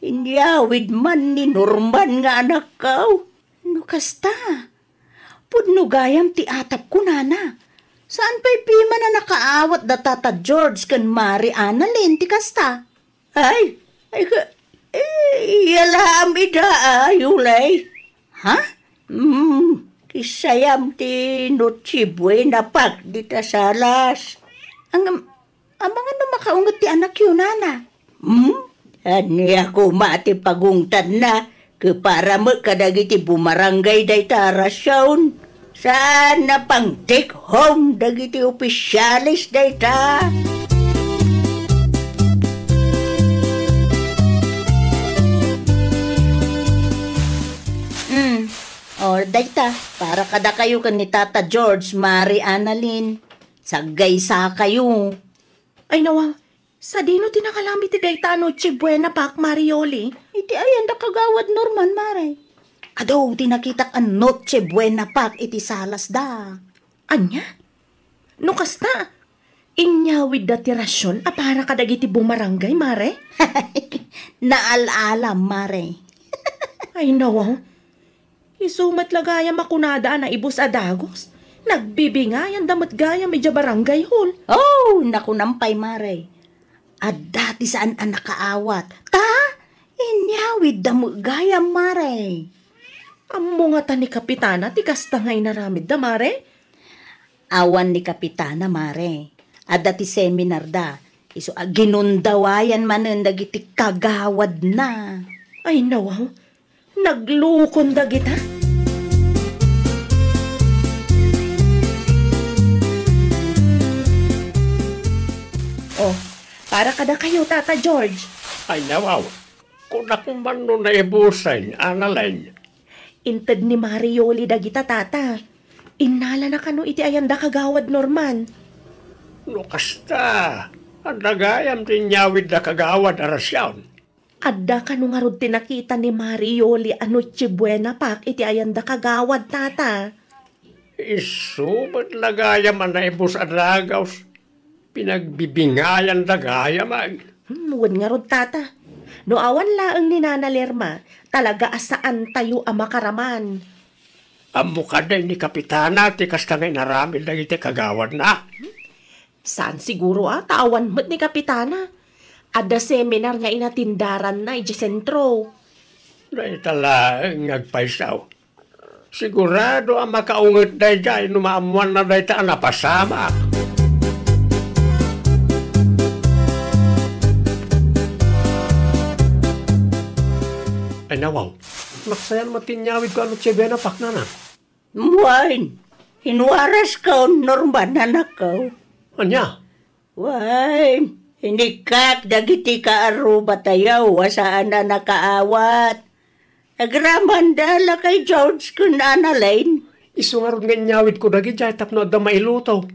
Inyawid man ni Norman nga anakko. No kasta, pudno gayam ti atapko, Nana. Saan pay piman a nakaawat da Tata George ken Mare Annalyn ti kasta? Ay, ay, ka, eh, iya laam ida, ay, ulay. Ha? Hmm, kisayam ti Noche Buena Pack dita salas. Ang, Amangan no makaunget ti anakyo, Nana. Hmm? Ania koma ti pagungtanna? Ket para met kadagiti bumarangay dayta a rasion. Saan a pang-take home dagiti opisyales dayta. Hmm. O, dayta, para kadakayo ken ni Tata George, Mare Annalyn. Saggaysakayo. Ay, nawa, sadino ti nangalam iti dayta a Noche Buena Pack, Mare Yoli? Iti ayan da Kagawad Norman, Mare. Adu ti nakitak a Noche Buena Pack iti salasda. Ania? No kasta, inyawidda ti rasion a para kadagiti bumarangay, Mare? Naal-alam, Mare. Ay, nawa. Isu met la gayam a kunada a naibus a dagus. Nagbibingayanda met gayam idiay barangay hall. Oh, nakunam pay, Mare. Adda ti saan a nakaawat. Ta, inyawidda met gayam, Mare. Ammo ngata ni Kapitana ti kasta nga inaramidda, Mare? Awan ni Kapitana, Mare. Adda ti seminarda. Isu a ginundawayan manen dagiti kagawadna. Ay, nawaw. Naglukon dagita? Oh, para kadakayo, Tata George. Ay, nawaw. Kunak man no naibusen, Annalyn. Inted ni Mare Yoli dagita, Tata. Innalana kano iti ayanda Kagawad Norman. No kasta, adda gayam ti inyawidda Kagawad a rasion. Adda kano ngarud ti nakita ni Mare Yoli a Noche Buena Pack iti ayanda Kagawad, Tata? Isu met la gayam a naibus a dagus. Pinagbibingayanda gayam, ay. Hmm, wen ngarud, Tata. No awan laeng ni Nana Lerma, talaga a saantayo a makaraman. Ammo kadi ni Kapitana ti kasta nga inaramid dagiti kagawadna? Saan siguro, a, ta awan met ni Kapitana. Adda seminar nga inatindaranna idiay sentro. Dayta laeng nga agpayso. Sigurado a makaunget daydiay no maammoanna dayta a napasamak. Ay, nawaw. Naksayam met ti inyawidko a Noche Buena Pack, Nana. Wen, inwaraskon, Norman, anakko. Ania? Wen, inikkak dagiti kaarrubatayo a saan a nakaawat. Agramanda la kay George ken Annalyn. Isu ngarud nga inyawidko dagidiay tapno adda mailuto.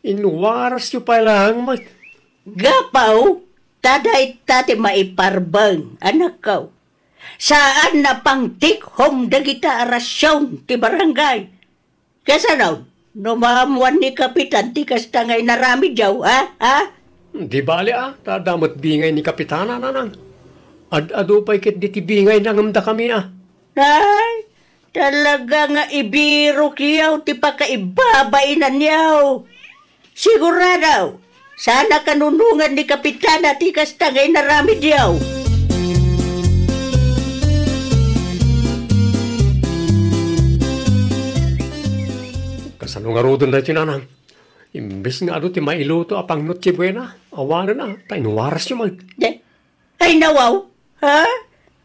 Inwarasyo pay laeng met. Gapu ta dayta ti maiparbeng, anakko. Saan a pang-take home dagita a rasion ti barangay. Kasano? No maammuan ni Kapitan ti kasta nga inaramidyo, ha? Ha? Di bale, a, ta adda met bingay ni Kapitana, nanang. Ad-adu pay ketdi ti bingayna ngem dakami, a. Ay, talaga nga ibirokyo ti pakaibabainanyo. Sigurado, saan a kanunongan ni Kapitana ti kasta nga inaramidyo. Kasano ngaruden daytoy, nanang? Imbes nga adu ti mailuto a pang Noche Buena, awanen a, ta inwarasyo met. De, ay, nawaw, ha?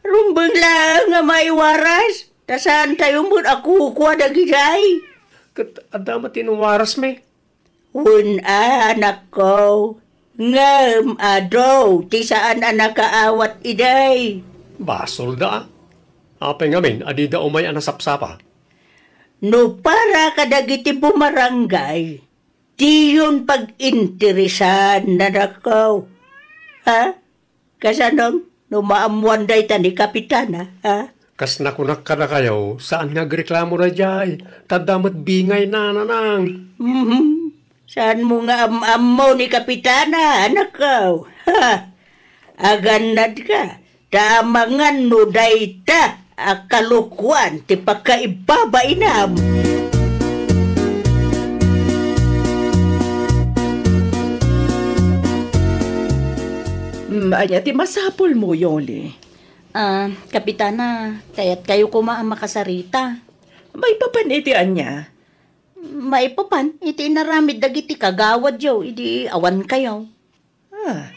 Rumbeng laeng a maiwaras, ta saantayo met a kukua dagidiay. Ket adda met ti inwarasmi. Wen a, anakko, ngem adu ti saan a nakaawat idiay. Basolda, a. Apay ngamin a dida umay a nasapsapa? No para kadagiti bumarangay, diyon pag-interesan, anakko. Ha? Kasano no maammuan dayta ni Kapitana, ha? Kas nakunak kadakayo, saan nga agreklamo daydiay, ta adda met bingayna, nanang. Mhm. Saanmo nga am-ammo ni Kapitana, anakko? Ha? Agannadka, ta amangan no dayta a kalokuan ti pakaibabainam. Mm, ania ti masapulmo, Yoli? Ah, Kapitana, kayatkayo koma a makasarita. Maipapan iti ania? Maipapan iti inaramid dagiti kagawadyo idi awankayo. Ah,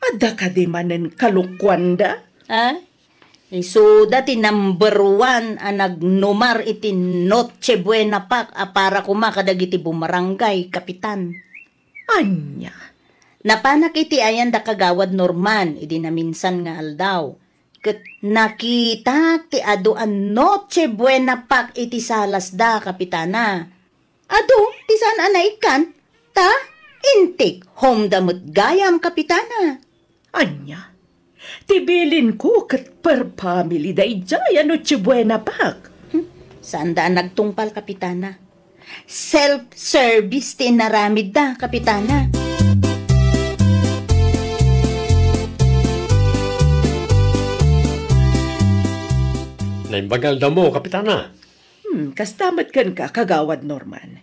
adda kadi manen kalokuanda? Ah, isuda ti number one a nagnumar iti Noche Buena Pack a para koma kadagiti bumarangay, Kapitan. Ania? Napanak iti ayan da Kagawad Norman idi naminsan nga aldaw. Ket nakitak ti adu a Noche Buena Pack iti salasda, Kapitana. Adu ti saan a naikkan, ta intake home da met gayam, Kapitana. Ania? Ti bilinko ket per family daydiay a Noche Buena Pack. Hmm, saanda a nagtungpal, Kapitana. Self-service ti inaramidda, Kapitana. Naimbag nga aldawmo, Kapitana. Hmm, kasta met kenka, Kagawad Norman.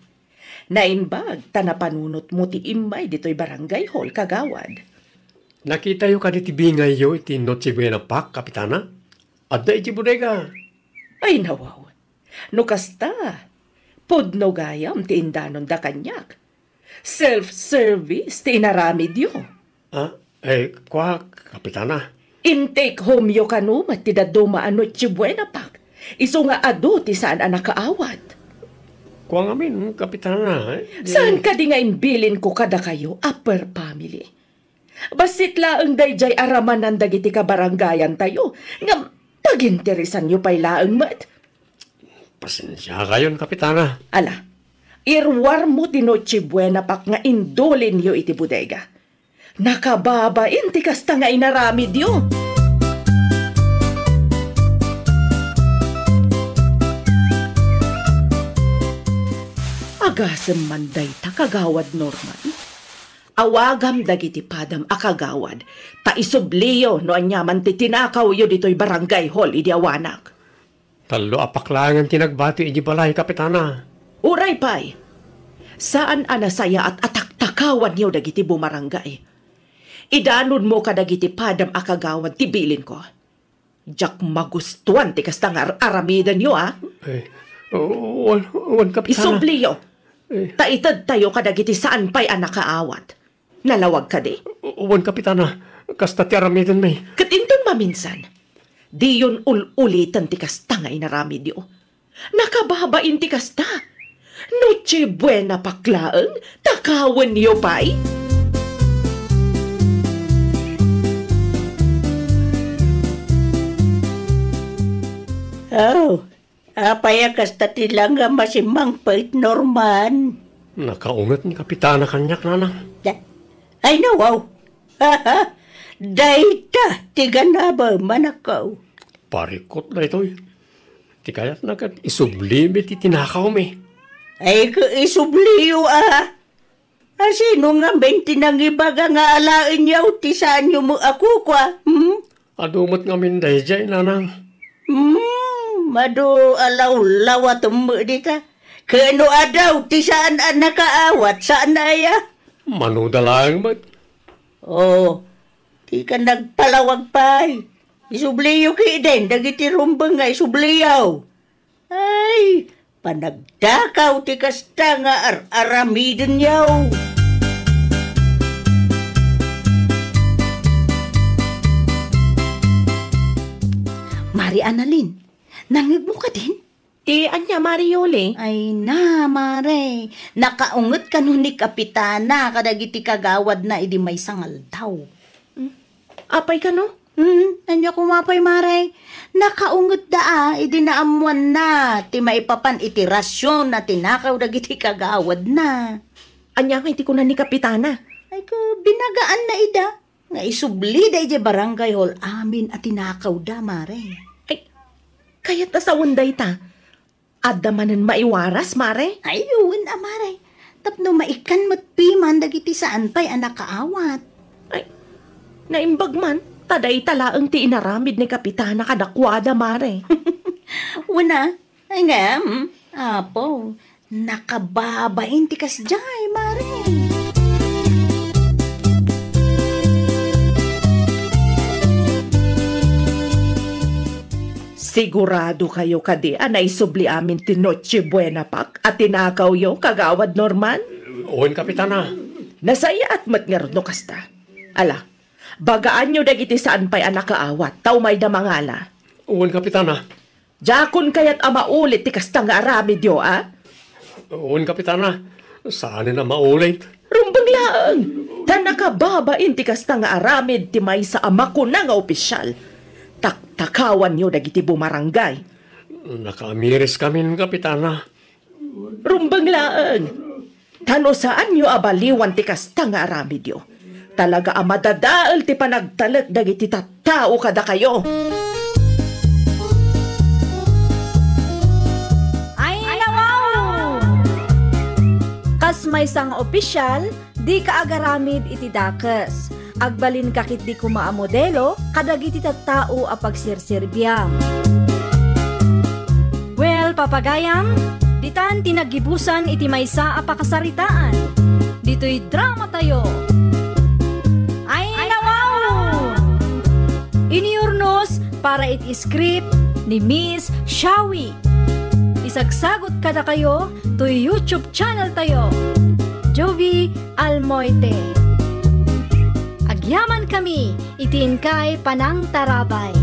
Naimbag ta napanunotmo ti immay ditoy barangay hall, Kagawad. Nakitayo kadi ti bingayyo iti Noche Buena Pack, Kapitana? Adda iti bodega. Ay, nawaw. No kasta, pudno gayam ti indanonda kaniak. Self-service ti inaramidyo. Ah, eh, kua, Kapitana. In-take home yo kano met ti dadduma a Noche Buena Pack, isu nga adu ti saan a nakaawat. Kua ngamin, Kapitana, eh, di- Saan kadi nga imbilinko kadakayo a per family? Bassit laeng daydiay a ramanan dagiti kabarangayantayo, ngem paginteresanyo pay laeng met. Pasensiakayon, Kapitana. Ala, iruarmo ti Noche Buena Pack nga indulinyo iti bodega. Nakababain ti kasta nga inaramidyo. Agasem man dayta, Kagawad Norman. Awagam dagiti padam a kagawad, ta isubliyo no aniaman ti tinakawyo ditoy barangay hall idi awanak. Tallo a paklaangan ti nagbati idi balay, Kapitana. Uray pay, saan a nasayaat a taktakawanyo dagiti bumarangay. Idanonmo kadagiti padam a kagawad ti bilinko. Diak magustuan ti kasta nga ar-, aramidenyo, a. Eh, wan, wan, Kapitana. Isubliyo. Eh. Ta itedtayo kadagiti saan pay a nakaawat. Nalawag kadi? Wan, Kapitana. Kasta ti aramidenmi. Ket inton maminsan, diyon ul-uliten ti kasta nga inaramidyo. Nakababain ti kasta. Noche Buena Pack laeng, takawenyo pay. Oh, apay a kasta ti langgam a simmangpet, Norman? Nakaunget ni Kapitana kaniak, nanang. Da-, ay, nawaw. Dayta ti ganabem, anakko. Parikot daytoy. Ti kayatna ket isublimi ti tinakawmi. Ay, ka isubliyo, a. A, sino ngamin ti nangibaga nga alaenyo ti saanyo met a kukua? Hmm? Adu met ngamin daydiay, nanang. Hmm, adu a lawlawatem met dita. Ken no adu ti saan a nakaawat, saan aya? Mano da laeng met. Oh, dika nagpalawag pay. Isubliyo ketdin dagiti rumbeng nga isubliyo. Ay, panagdakaw ti kasta nga ar-aramidenyo. Mari Annalyn, nangngegmo kadin? Ti ania, Mari Yoli? Ay na, Mare. Nakaunget kano ni Kapitana kadagiti kagawadna idi maysa nga aldaw. Hmm? Apay kano? Hmm, ania koma pay, Mare? Nakaungetda a idi naammoanna ti maipapan iti rasion a tinakaw dagiti kagawadna. Ania ngay ti kuna ni Kapitana? Ay, ka, binagaanna ida nga isublida idiay barangay hall amin a tinakawda, Mare. Ay, kayat a sawen dayta. Adda manen maiwaras, Mare? Ay, wen a, Mare. Tapno maikkan met piman dagiti saan pay a nakaawat. Ay, naimbag man, ta dayta laeng ti inaramid ni Kapitana kadakuada, Mare. Wen a, ay ngem, Apo, nakababain ti kasdiay, Mare. Sigurado kayo kadi a naisubli amin ti Noche Buena Pak a tinakawyo, Kagawad Norman? Wen, Kapitana. Nasayaat met ngarud no kasta. Ala, bagaanyo dagiti saan pay a nakaawat, ta umayda mangala. Wen, Kapitana. Diakon kayat a maulit ti kasta nga aramidyo, a? Wen, Kapitana. Saanen a maulit. Rumbeng laeng, ta nakababain ti kasta nga aramid ti maysa a makuna nga opisial. Taktakawanyo dagiti bumarangay. Nakaamiris kamin, Kapitana. Rumbeng laeng, ta no saanyo a baliwan ti kasta nga aramidyo, talaga a madadael ti panagtalek dagiti tattao kadakayo. Ay, nawaw! Kas maysa nga opisial, dika agaramid iti dakes. Agbalinka ketdi koma a modelo kadagiti tattao a pagserserbiam. Well, papagayam, ditan ti naggibusan iti maysa a pakasaritaan. Ditoy dramatayo. Ay, nawaw! Inurnos para iti script ni Miss Shawi. Isagsagot kadakayo toy YouTube channel tayo, Jovi Almoite. Agyaman kami iti inkay panangtarabay.